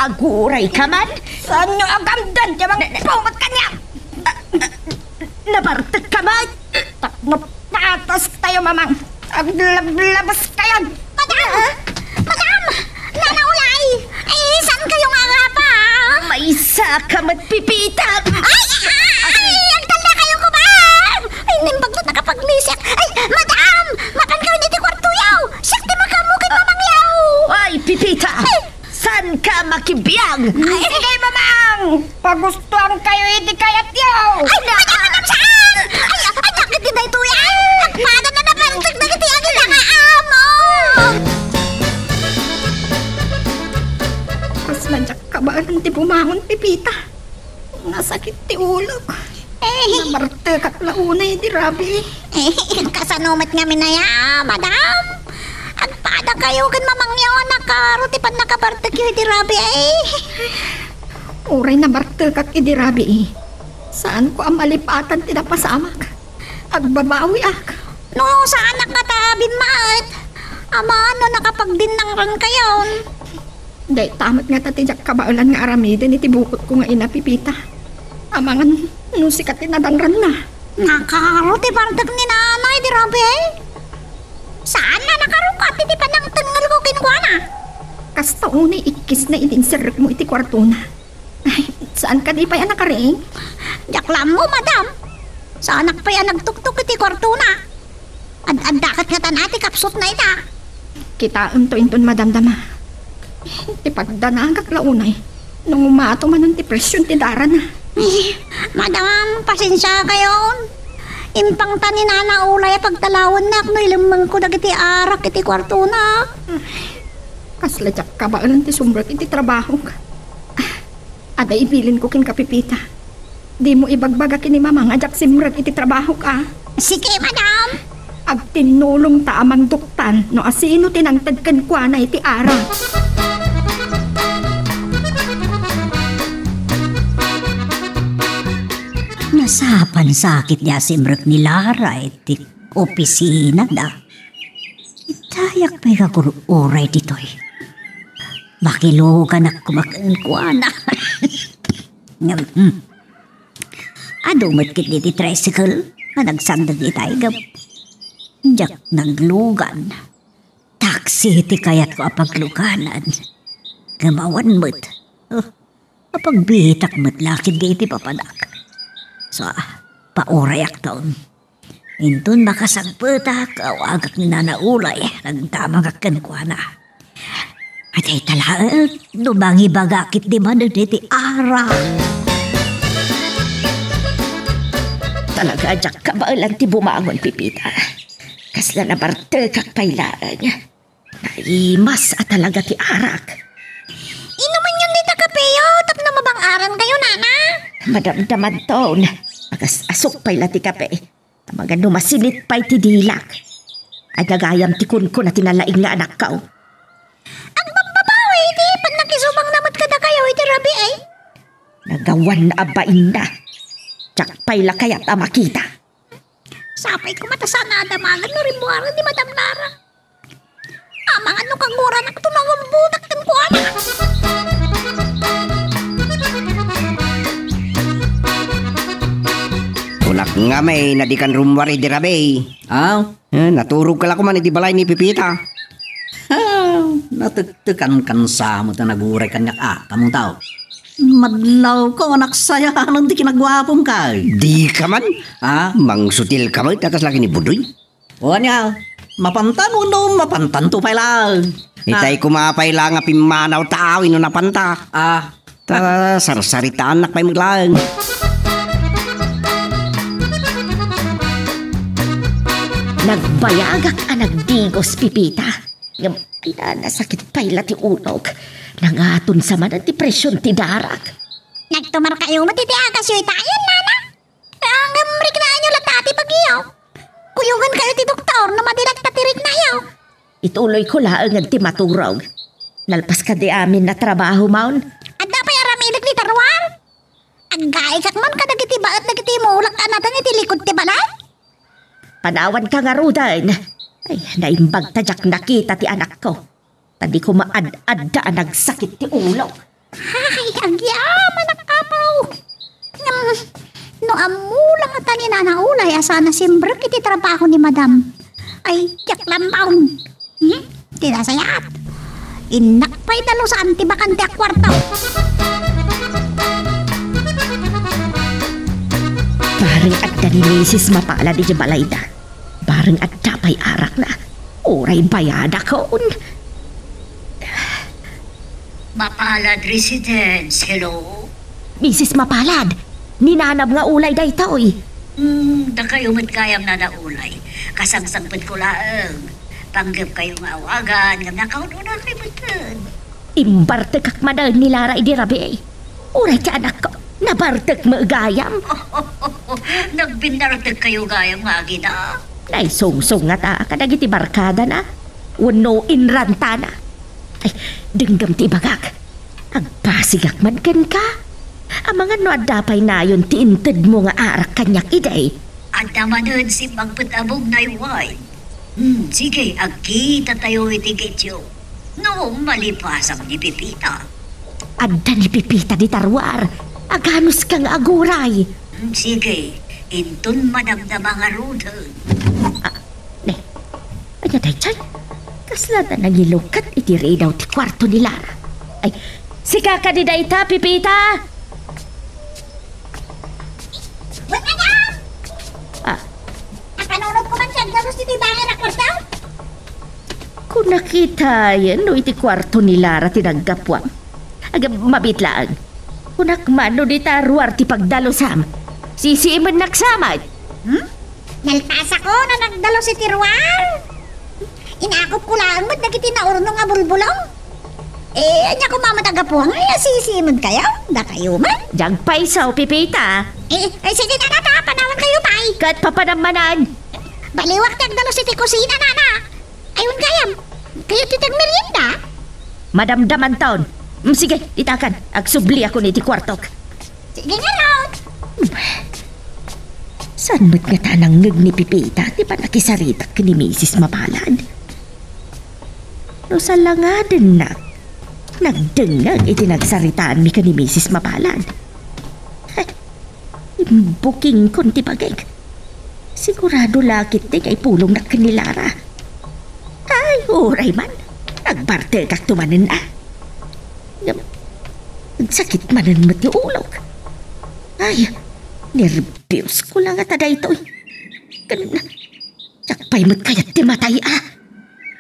Aguray ka man. Saanyo a gamden ti mangpungot kaniak? Nabartek ka man. Tapno patas tayo, Mamang. Aglablabas kayon. Madam! Madam! Nana Ulay! Ay, saan kayo nga agapa? Maysa ka met, Pipita! Ay! Ay! Agtalna kayo ko ba? Ay, nimbag na nakapaglisiak. Ay, madam! Mapan kayo diti kwarto yaw! Siak ti makamukin mamang yaw! Ay, Pipita! Ay! Saan ka makibiang? Ay, sige, Mamang! Pagustuan kayo iti kayatyo! Ay, madam, madam, saan? Ay, ay, nakit di daytoy, ay! Agpada na napartag dagiti agila nga amo! Kas man diak kabaelan ti bumangon, Pipita. Nasakit ti ulok. Eh. Nabartekak la unay idi rabii. Eh, kasano met ngamin aya, madam? Agpada kayo ken mamangyaw a nakaro ti pannakabartekyo idi rabii, eh. Uray nabartekak idi rabii, saanko a malipatan ti napasamak. Agbabawiak. No, saanak ngata a bimmaet. Amangan no nakapagdinnangran kayon. Dayta met ngata ti diak kabaelan nga aramiden iti bukotko nga ina, Pipita. Amangan no sika ti nadangranna. Nakaro ti bartek ni nanay idi rabii. Saan a nakarukat iti panangtengelko kenkuana. Kasta unay ikkisna idi inserrekmo iti kuartona. Ay, saan kadi pay a nakariing? Diak la ammo, madam. Saanak pay a nagtuktok iti kuartona. Ad-adda ket ngatan a ti kapsutna ita. Kitaemto inton madamdama. Ti pagdanagak la unay, no umato manen ti presion ti darana. Eh, Pasensiakayon. Impangta ni Nana Ulay a pagtalawannak no ilemmengko dagiti arak iti kuartona. Kasla diak kabaelan ti sumrek iti trabahok. Adda ibilinko kenka, Pepita. Dimo ibagbaga ken ni Mama nga diak simrek iti trabahok, a? Sige, madam. Agtinnulongta a mangduktan no asino ti nangted kenkuana iti arak. Nasapan sakit ti asimrek ni Lara iti opisinada. Idayak pay nga gur-uray ditoy. Makiluganak koma kenkuana. Ngem, hmm. Adu met ketdi ti tricycle nga nagsandeg iti taygep. Diak naglugan. Taksi ti kayatko a pagluganan. Ngem awan met. Oh, apagbitak met la ketdi iti papanak. So, paurayakton. Inton makasagpetak, awagak ni Nana Ulay, nagdamagak kenkuana. Adda ita laeng no mangibagak ketdi manen iti arak. Talaga, diak kabaelan ti bumangon, Pepita. Kasla nabartekak pay laeng. Naimas a talaga ti arak. Inumenyon dita kapeyo tapno mabang-arankayo, Nana. Madamdamanton. Agas-asok pay la ti kape. Amangan no masinit pay ti dilak. Adda gayam ti kunkuna ti nalaing nga anakko. Agbabbabawi iti pannakisubangna met kadakayo iti rabii, eh. Nagawan a bainna. Diak pay la kayat a makita. Sapay koma ta saan a damagen no rimmuaren ni Madam Lara. Amangan no kaguranak to mangulbodak kenkuana. Kunak ngamin a dikan rummuar idi rabii. Aw? Eh, naturogka la koman iti balay ni Pepita. Ah, natektekankan sa met a naguray kaniak a, kamuntaw. Madlawko, anak, sayanan ti kinaguapom kay. Dika man? Ah? Mangsutilka met a kasla ken ni Budoy? O ania, mapantan wenno mapantanto pay laeng? Itay koma pay laeng a pimmanaw ta awi no napanta. Ah. Ta sarsaritaannak pay met laeng. Nagbayagak a nagdigos, Pepita. Ngem pinanasakit pay la ti ulok. Nangaton sa manen ti presion ti darak. Nagtumarkayo met iti agasyo ita ayan, Nana? Ngem riknaanyo latta ti bagiyo. Kuyogenkayo ti doktor no madilekta ti riknayo. Ituloyko laengen ti maturog. Nalpas kadi amin a trabaho, maun? Adda pay aramidek dita ruar? Aggaikak man kadagiti baet dagiti mulak a nateng iti likud ti balay? Panawanka ngaruden. Ay, naimbag ta diak nakita ti anakko. Ta di koma ad-adda a nagsakit ti ulo. Ay, agyamanak, apo. Ngem, no ammo la ngata ni Nana Ulay a saan a simrek iti trabaho ni Madam. Ay, diak lambaon. Hmm? Ti nasayaat. Innak pay dalusan ti bakante a kuarto. Bareng adda ni Misis Mapalad iti balayda. Bareng adda pay arakna. Uray bayadakon. Mapalad Residence, hello? Misis Mapalad, ni Nanam nga Ulay daytoy. Hmm, dakayo met gayam, Nana Ulay. Kasangsangpetko laeng. Panggepkayo nga awagan, ngem nakaun-unakayo metten. Imbartekak manen ni Lara idi rabii. Uray ti anakko, nabartek met gayam. Nagbinnartekkayo gayam nga agina. Naisungsong ngata kadagiti barkadana wenno inrantana. Ay, denggem ti ibagak. Agpasigak man kenka. Amangan no adda pay nayon ti intedmo nga arak kaniak idi. Adda manen simmangpet a bug nga wine. Hmm, sige, agkitatayo iti gityo. No, malipasam ni Pepita. Adda ni Pepita dita ruar. Aganuska nga aguray. Hmm, sige, inton madamdama ngaruden. Ah, ne. Ania daytoy? Kasla ta nangilukat iti ridaw ti kuarto ni Lara. Ay, sika kadi dayta, Pepita? Wen, madam! Ah. Napanunotko man ti agdalos iti bangir a kuarto? Kunak itayen no iti kuarto ni Lara ti naggapuam. Aga, mabiit laeng. Kunak man no dita ruar ti pagdalusam. Sisiimennak sa met. Hmm? Nalpasakon a nagdalus iti ruar. Inakupko laeng met dagiti naurnong a bulbulong. Eh, ania koma met a gapuan nga sisiimenkayo? Dakayo met. Diak pay isu, Pepita. Eh, eh, sige, nana, ta, panawankayo pay. Ket papanam manen. Baliwak ti agdalus iti kusina, nana. Ayon gayam, kayat ti agmerienda? Madamdamanton. Mm, sige, itakan. Agsubliakon iti kuartok. Sige ngarud. Saan met ngata a nangngeg ni Pepita ti pannakisaritak ken ni Misis Mapalad? No salangadennak, nagdengngeg iti nagsaritaanmi ken ni Misis Mapalad. Imbukingkon ti bagik. Sigurado la ketdi nga ipulongnak ken ni Lara. Ay, uray man. Agbartekakto manen a. Ngem, agsakit manen met ti ulok. Ay, nerbios ko la ngata daytoy. Ken, diak pay met kayat ti matay a.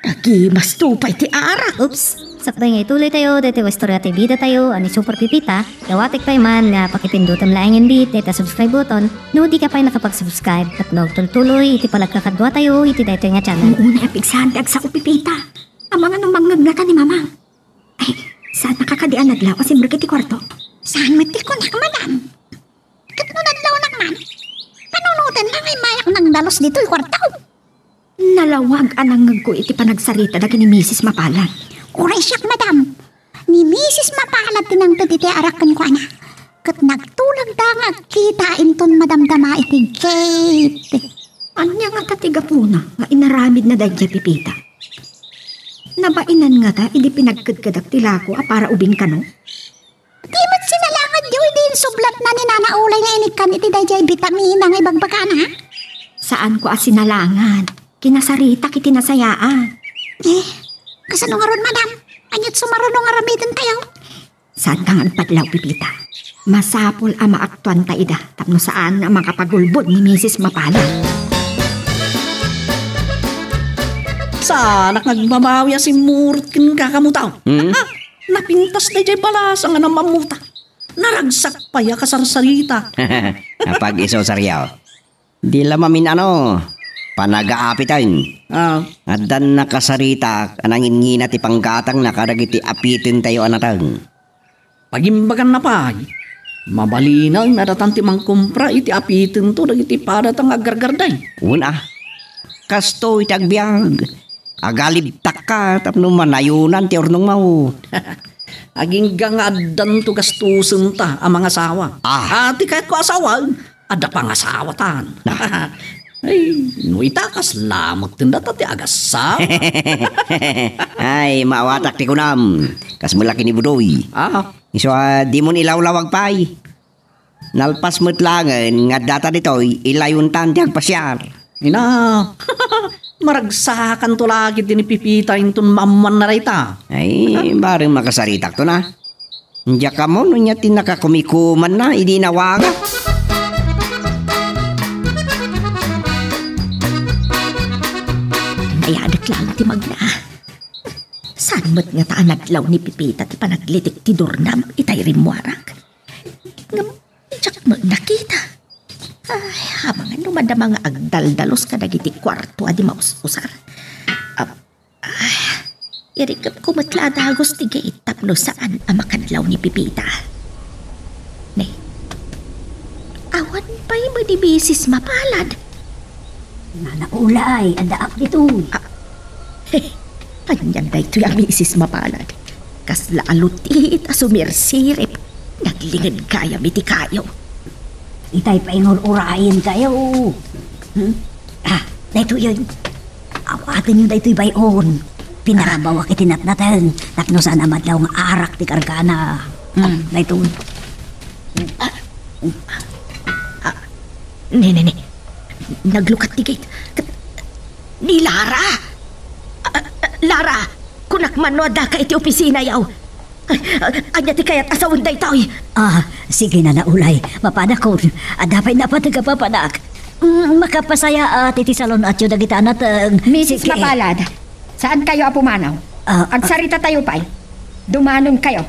Nagimasto pay ti arak. Oops! Sakbay nga ituloy tayo, daytoy nga istorya ti bida tayo, a ni Super Pepita, dawatek pay man nga pakipindutem laeng inbit dayta subscribe button, no di ka pay nakapag-subscribe, tapno agtultuloy iti panagkakadua tayo iti daytoy nga channel. Oo, naipigsan, ti agsao, Pepita. Amangan no mangngeg ngata ni Mamang. Ay, saan nakakadi a nadlaw a simrek iti kuarto? Saan met ti kunak, madam? Ket no nadlawnak man, panunotenna nga immayak nagdalus ditoy kuarto. Nalawag a nangngegko iti panagsarita dagiti ni Misis Mapalad. Uray siak, madam. Ni Misis Mapalad ti nangted iti arak kenkuana. Ket nagtulagda nga agkita inton madamdama iti gate. Ania ngata ti gapuna nga inaramidna daydiay, Pepita? Nabainan ngata idi pinagkedkedak ti lako a para ubing kano? Di met sinalangad idi insublatna ni Nana Ulay nga inikkan iti daydiay bitamina nga ibagbagana? Saanko a sinalangad. Kinasaritak iti nasayaan. Eh, kasano ngarud, madam? Ania't sumaruno nga aramidentayo? Saanka nga agpadlaw, Pepita. Masapul a maaktuanta ida tapno saan a makapagulbod ni Misis Mapalad. Saanak nga agbabawi a simmurot kenka, kamutaw. Hmm? Napintas daydiay balasang a namammuta. Naragsak pay a kasarsarita. Apag-isu, Sariaw. Di la mamin-ano, panagaapiten. Ah. Addan nakasaritak a nangingina ti panggatangna kadagiti apitentayo a nateng. Pagimbaganna pay, mabalinen a datan ti mangkumpra iti apitento dagiti padata nga aggargarday. Wen a, kastoy ti agbiag. Agalibtakka tapno manayonan ti urnongmo. Agingga nga addanto gastosenta a mangasawa. Ah. A, ti kayatko a sawen, adda pangasawatan. Ah. Ay, no ita, kasla met ti data ti agassawa. Ay, maawatak ti kunam. Kas met la ken ni Budoy. Ah. Isu a, dimon ilawlawag pay. Nalpas met laengen nga addata ditoy, ilayontan ti agpasiar. Ina, maragsakanto la ketdi ni Pepita inton maammoanna dayta. Ay, bareng makasaritakto na. Diak ammo no ania ti nakakumikumanna idi inawagak. Nayadek laeng ti magna. Saan met ngata a nadlaw ni Pepita ti panaglitiktidorna itay rimmuarak? Ngem, diak met nakita. Ay, amangan no madama nga agdaldalus kadagiti kuarto a di maus-usar. Ah, ah, irikepko met la a dagus ti gate tapno saan a makadlaw ni Pepita. Ne, awan pay met ni Misis Mapalad. Nana Ulay, addaak ditoy. Ah, he, anian daytoy a Misis Mapalad? Kasla a lutit a sumirsirip. Naglinged gayam iti kayo. Itay pay ngur-urayenkayo. Hmm? Ah, daytoyen. Awatenyo daytoy bay-on. Pinarabawak iti natnateng. Tapno saan a madlaw nga arak ti kargana. Hmm, daytoy. Ah, ah, ne, ne, ne. Naglukat ti gate. Ni Lara! Ah, ah, Lara! Kunak man no addaka iti opisinayo. Ay, ah, ania ti kayat a sawen daytoy? Ah, sige, Nana Ulay. Mapanakon. Adda pay napateg a papanak. Mm, makapasayaat iti salon-atyo dagita a nateng. Misis Sige. Mapalad, saankayo a pumanaw? Ah, ah. Agsaritatayo pay. Dumanonkayo.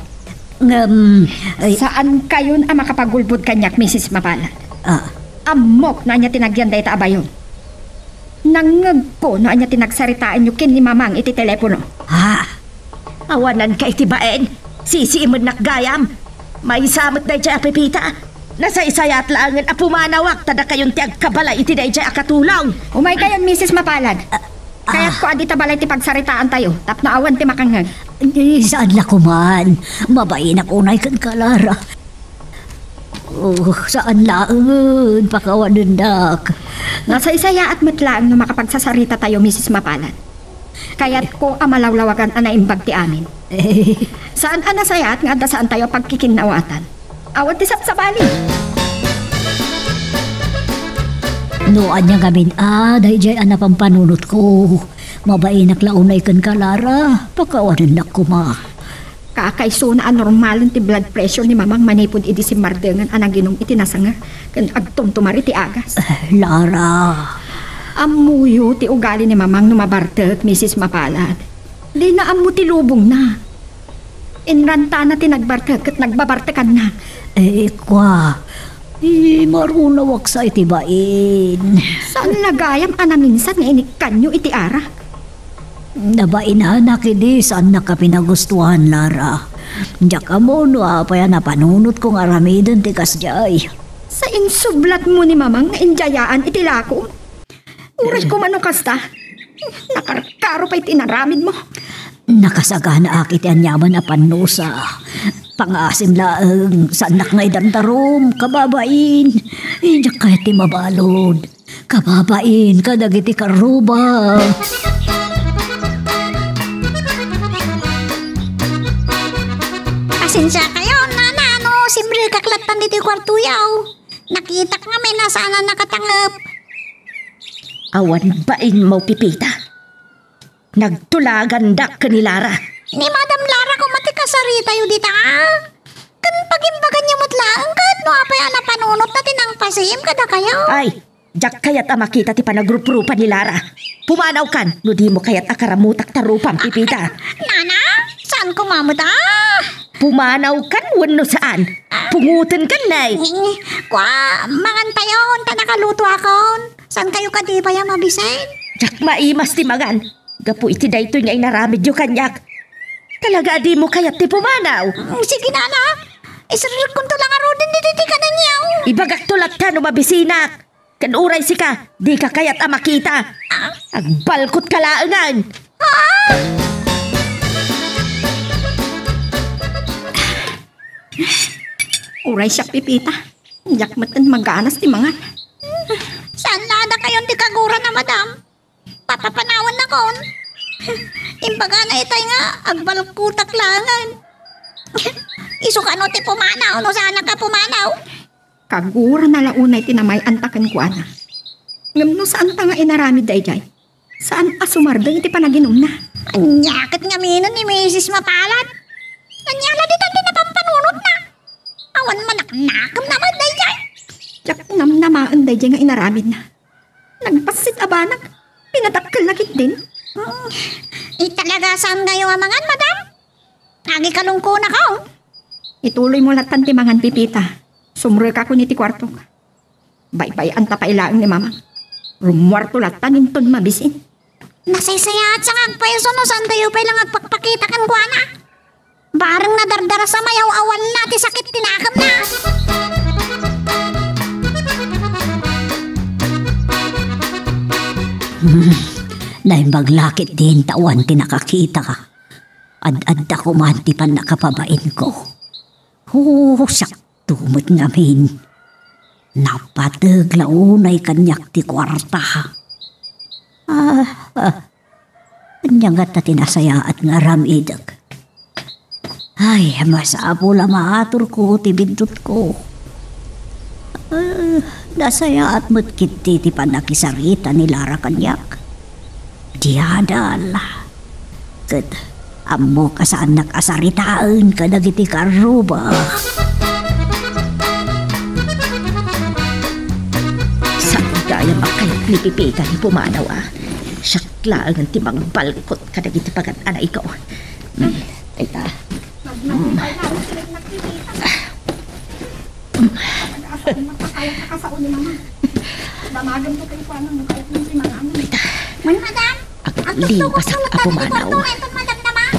Ngem, ay. Saankayon a makapagulbod kaniak, Misis Mapalad. Ah. Ammok no ania ti nagyan dayta a bayon. Nangngegko no ania ti nagsaritaenyo ken ni Mamang iti telepono. Ha? Awananka iti bain? Sisiimennak gayam. Maysa met dayjay a Pepita. Nasaysayaat laengen a pumanawak ta dakayon ti agkabalay iti dayjay a katulong. Umaykayon, Misis Mapalad. Ah, ah. Kayatko a dita balay ti pagsaritaantayo tapno awan ti makangngeg. Eh, saan la koman. Mabainak unay kenka, Lara. Oh, saan laengen, pakawanennak. Nasaysayaat met laeng no makapagsasaritatayo, Misis Mapalad. Kayatko a malawlawagan a naimbag ti amin. Eh. Saan a nasayaat nga adda saantayo a pagkikinnaawatan. Awan ti sabsabali. No ania ngamin a dayjay a napampanunotko, mabainak la unay kenka, Lara. Pakawanennak koma. Kakaisuna a normalen ti blood pressure ni Mamang manipud idi simmardengen a naginum iti nasanga ken agtumtumar iti agas. Eh, Lara. Ammoyo ti ugali ni Mamang no mabartek, Misis Mapalad. Dina ammo ti lubongna. Inrantana ti nagbartek ket nagbabartekanna. Eh, kua. Imarunawaksa iti bain. Saan la gayam a naminsan nga inikkanyo iti arak? Nabainanak idi saannak a pinagustuhan, Lara. Diak ammo no apay a napanunotko nga aramiden ti kasdiay. Sa insublatmo ni Mamang nga indiayaan iti lakom? Uray koma no kasta, nakarkaro pay ti inaramidmo. Nakasaganaak iti aniaman a pannusa. Pangaasim laeng, saannak nga idardarum, kababain. Diak kayat ti mabalud. Kababain kadagiti karruba. Pasensiakayo, nana, no simrekak lattan ditoy kuartoyo. Nakitak ngamin a saan a nakatangep. Awan bainmo, Pepita. Nagtulagandak ken ni Lara. Ni Madam Lara koma ti kasaritayo dita, a? Ken pagimbaganyo met laeng ket no apay a napanunotna ti nangpasim kadakayo. Ay, diak kayat a makita ti panagruprupa ni Lara. Pumanawkan no dimo kayat a karamutak ta rupam, Pepita. Nana, saan koma met, a? Pumanawkan wenno saan? Pungotenkan, nay. Kua, mangantayon ta nakalutoakon. Saankayo kadi pay a mabisen? Diak maimas ti mangan gapu iti daytoy nga inaramidyo kaniak. Talaga a dimo kayat ti pumanaw? Mm, sige, nana. Isirrekkonto la ngaruden ditoy ti kanenyo. Ibagakto latta no mabisinak. Ken uray sika, dika kayat a makita. Agbalkotka laengen. Ah! Uray siak, Pepita. Diak met maganas ti mangan. Saan la dakayon ti kagurana, madam? Papapanawennakon. Imbagana itay nga agbalkotak laengen. Isu kano ti pumanaw no saanak a pumanaw? Kagurana la unay ti namay-anta kenkuana. Ngem no saanta nga inaramid daydiay, saan a sumardeng iti panaginumna. Ania ket ngaminen ni Misis Mapalad? Ania la ditan ti napampanunotna? Awan manaknakemna met daydiay. Diak namnamaen daydiay nga inaramidna. Nagbassit a banag. Pinadakkel la ketdin. Hmm. Talaga saankayo a mangan, madam? Agikalongkonakon. Ituloymo lattan ti mangan, Pepita. Sumrekakon iti kuartok. Baybay-anta pay laeng ni Mamang. Rummuarto lattan inton mabisin. Nasaysayaat sa nga agpayso no saantayo pay la nga agpakpakita kenkuana. Bareng nadardaras a mayaw-awanna ti sakit ti nakemna. Hmm, naimbag la ketdin ta awan ti nakakita. Ad-adda koman ti pannakababainko. Oh, siakto met ngamin. Napateg la unay kaniak ti kuarta. Ah, ah. Ania ngata ti nasayaat nga aramidek? Ay, masapul a maaturko ti biddutko. Ah, nasayaat met ketdi ti pannakisarita ni Lara kaniak. Diadal. Ket ammok a saannak a saritaen kadagiti karruba. Saan gayam a kayat ni Pepita ti pumanaw, a? Siak laengen ti mangbalkot kadagiti pagan-anayko. Mm, dayta. Mm. Nag-asawang makakayat a kasao ni Mama. Tamagan ko kay kuan, no, kahit nang si Manang. Pita. Man, madam? Aglimbas a pumanaw. Ito, madam, naman.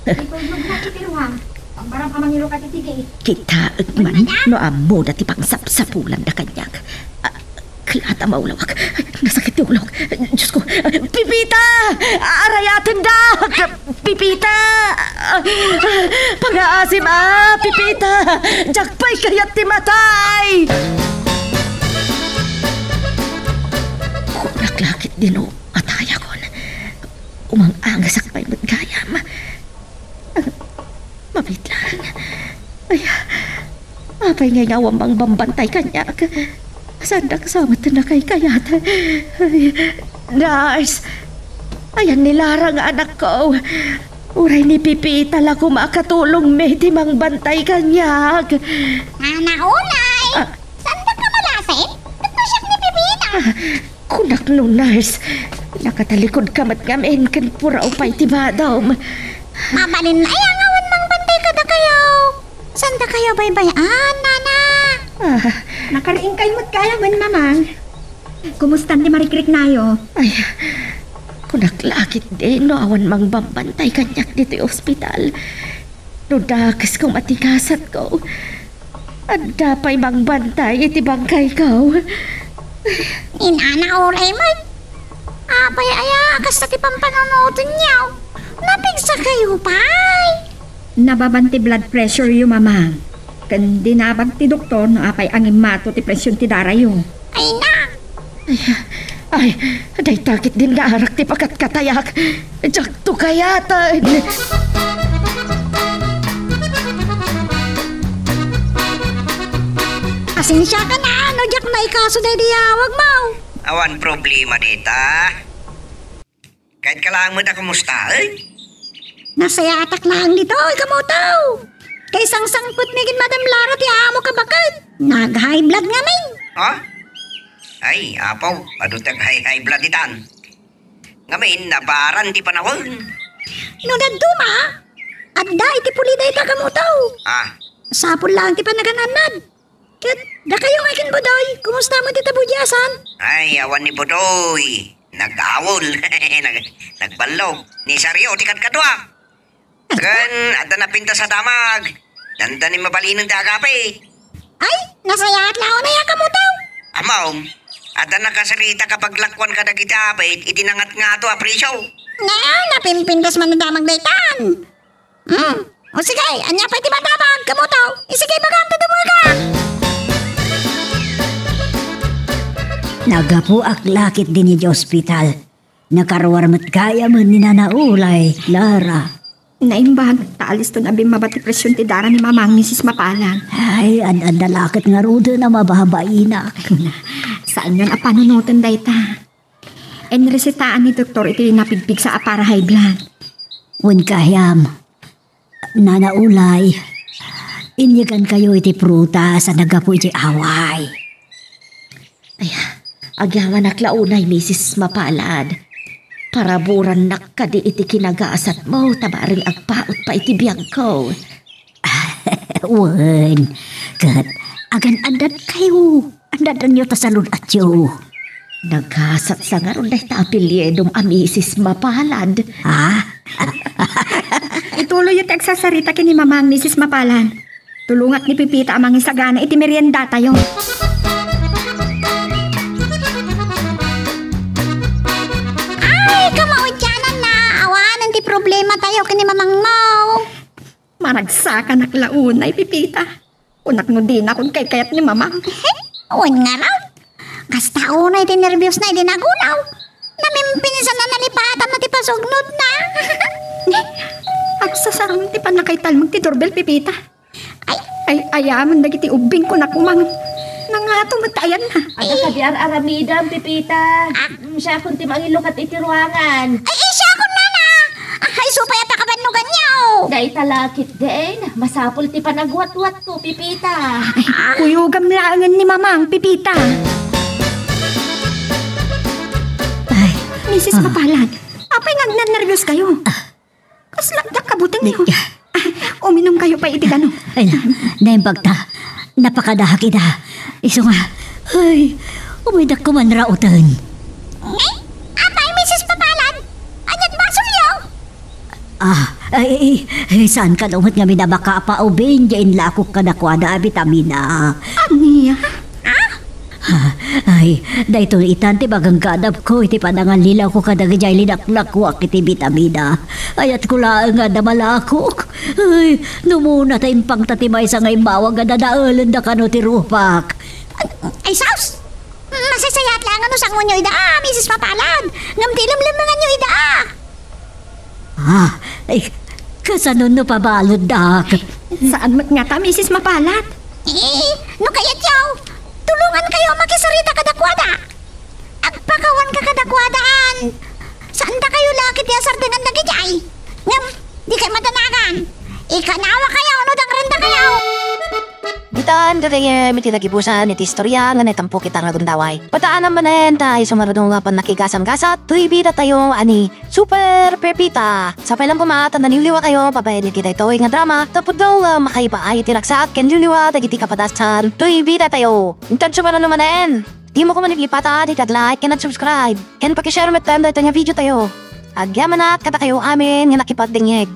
Ito, madam, na, iti ruang. Ang barang amang ilo ka titigi. Kitaek man, no ammo dati pangsapsapulan da kaniak. Ah, kayat a maulawak. Nasakit ti ulok. Diyos ko. Pipita! Aarayatendak! Pipita! Pangaasim a, Pipita! Diak pay kayat ti matay! Kunak lakit dino, matayakon. Umang-angasak pay met gayam. Mabitlan. Ay, apay ngay nga awan mangbambantay kaniak? Saandak sa met nakay kayat? Ay, nurse! Ayan ni Lara nga anakko. Uray ni Pipita la koma a katulongmi ti mangbantay kaniak. Nana Ulay! Ah. Saandak a malasip? Nagpasiak ni Pipita. Ah, kunak no, nurse. Nakatalikod ka met ngamin ken puraw pay ti badom. Mabalin aya nga awan mangbantay kadakayo? Saan dakayo baybay-an, nana? Ah. Nakariingkay met gayam, Mamang. Kumusta ti marikriknayo? Ay, kunak lakit din no awan mangbambantay kaniak ditoy ospital. No dakes koma ti gasatko, adda pay mangbantay iti bangkayko. Ni Nana Ulay met. Apay aya a kasta ti pampanunotenyo? Napigsakayo pay? Nababan ti blood pressureyo, Mamang. Ken dinabag ti doktor no apay a ngimmato ti presyon ti darayo. Ay na! Ay, ay, dayta ketdin nga arak ti pakatkatayak. Diakto kayaten. Pasensiakan a no diak naikaso daydi awagmo. Awan problema dita. Kayatko laeng met a kumustaen. Nasayatak laeng ditoy, Kamuto. Kay sangsangpetmi ken Madam Lara ti ammok a baket. Nag-high blood ngamin. Ha? Ay, apo, adu ti ag-high, high blood ditan. Ngamin, nabaran ti panawen. No dadduma, adda iti puli dayta, Kamuto. Ah. Sapul laeng ti panagan-annad. Ket dakayo nga ken Budoy, kumusta met ita budiasan? Ay, awan ni Budoy. Nag-awol. Nag-, nagballog. Ni Sario ti kadkadua. Ken adda napintas a damag. Dandani mabalinen ti agapit. Ay, nasayaat laeng unay a, Kamuto. Ammom, adda nakasarita a paglakuan kadagiti apit iti nangatngato a presyo. Ngem, napimpintas man a damag daytan. Hmm. O sige, ania pay ti madamag, Kamuto? Isige, ibagam ta dumngegak. Naggapuak la ketdin idiay ospital. Nakaruar met gayamen ni Nana Ulay, Lara. Naimbag, ta aliston a bimmaba ti presyon ti dara ni Mamang Misis Mapalad. Ay, ad-adda la ket ngaruden a mababainak. Saanyon a panunoten dayta. Inresitaan ni doktor iti napigpigsa a para high blood. Wen gayam, Nana Ulay, inyegankayo iti prutas a naggapu iti away. Ay, agyamanak la unay, Misis Mapalad. Paraburannak kadi iti kinagasatmo, ta bareng agpaut pay iti biagko. Wen, ket agan-addankayo. An-addanyo ta salun-atyo. Nagasatsa ngarud dayta apelyidom a Misis Mapalad. Ha? Ituloyyo ti agsasarita ken ni Mamang Misis Mapalad. Tulongak ni Pipita a mangisagana iti meriendatayo. Ay, kamaudiananna, awanen ti problematayo ken ni Mamangmo. Maragsakanak la unay, Pipita. Kunak no dinakon kaykayat ni Mamang. Wen ngarud. Kasta unay ti nerbiosna idi nagulaw. Namimpinsan a nalipatanna ti pasugnotna. Agsasarang ti pannakaitalmek ti doorbell, Pipita. Ay. Ay, ayamen dagiti ubbing, kunak, Mamang. Nangato met ti ayanna. Adda kadi ar-aramidem, Pipita. Ah. Mm, siakon ti mangilukat iti ruangan. Ay, ay, siakon, nana. Ah, isu pay a pakabannoganyo. Dayta la ketdin, masapul ti panagwatwatko, Pipita. Ay, kuyogam laengen ni Mamang, Pipita. Ay. Misis Ah. Mapalad, apay nga agnanerbiosyo? Ah. Kasla adda kabutengyo? Di- Ah, uminumkayo pay iti danum. Ay na, naimbag ta. Napakadahak ida. Isu nga, ay, Umaydak koman rauten. Eh, apay, Misis Mapalad? Ania't basolyo? Ah, ay, ay, ay, saan kano met ngamin a makapaubing diay inlakok kadakuada a bitamina? Ania? Ah? Ha, ay, daytoy itan ti magangganapo iti panangallilawko kadagiti lilaklakuak iti bitamina. Ayatko laeng nga adda malakok. Ay, no umuna ta impangta ti maysa nga immawag a dadaelenda kano ti rupak. Ay, sus! Masasayat laeng no sangonyo ida, ah, Misis Mapalad. Ngem ti ilemlemenganyo ida, ah. Ah, ay, kasano no pabaluddak? Saan met ngata, Misis Mapalad? Eh, no kayatyo, tulongankayo a makisarita kadakuada. Agpakawanka kadakuadaan. Saandakayo la ketdi a sardengan dagidiay. Ngem, dikay madanagan. Ikanawakayo no dangrendakayo. Ditan gagayyem iti nagibusan iti istorya nga naitampok ita nga gundaway. Pataanam manen ta isu ngarud nga pannakigasam-gasat toy bidatayo a ni Super Pepita. Sapay lang koma ta naliwliwakayo babaen iti daytoy nga drama, tapno nga makaipaay iti ragsak ken liwliwa dagiti kapadasan toy bidatayo. Intanto manen, dimo koma ipata ti nag-like ken nag-subscribe ken pakishare met daytoy nga videotayo. Agyamanak kadakayo amin nga nakipagdengngeg.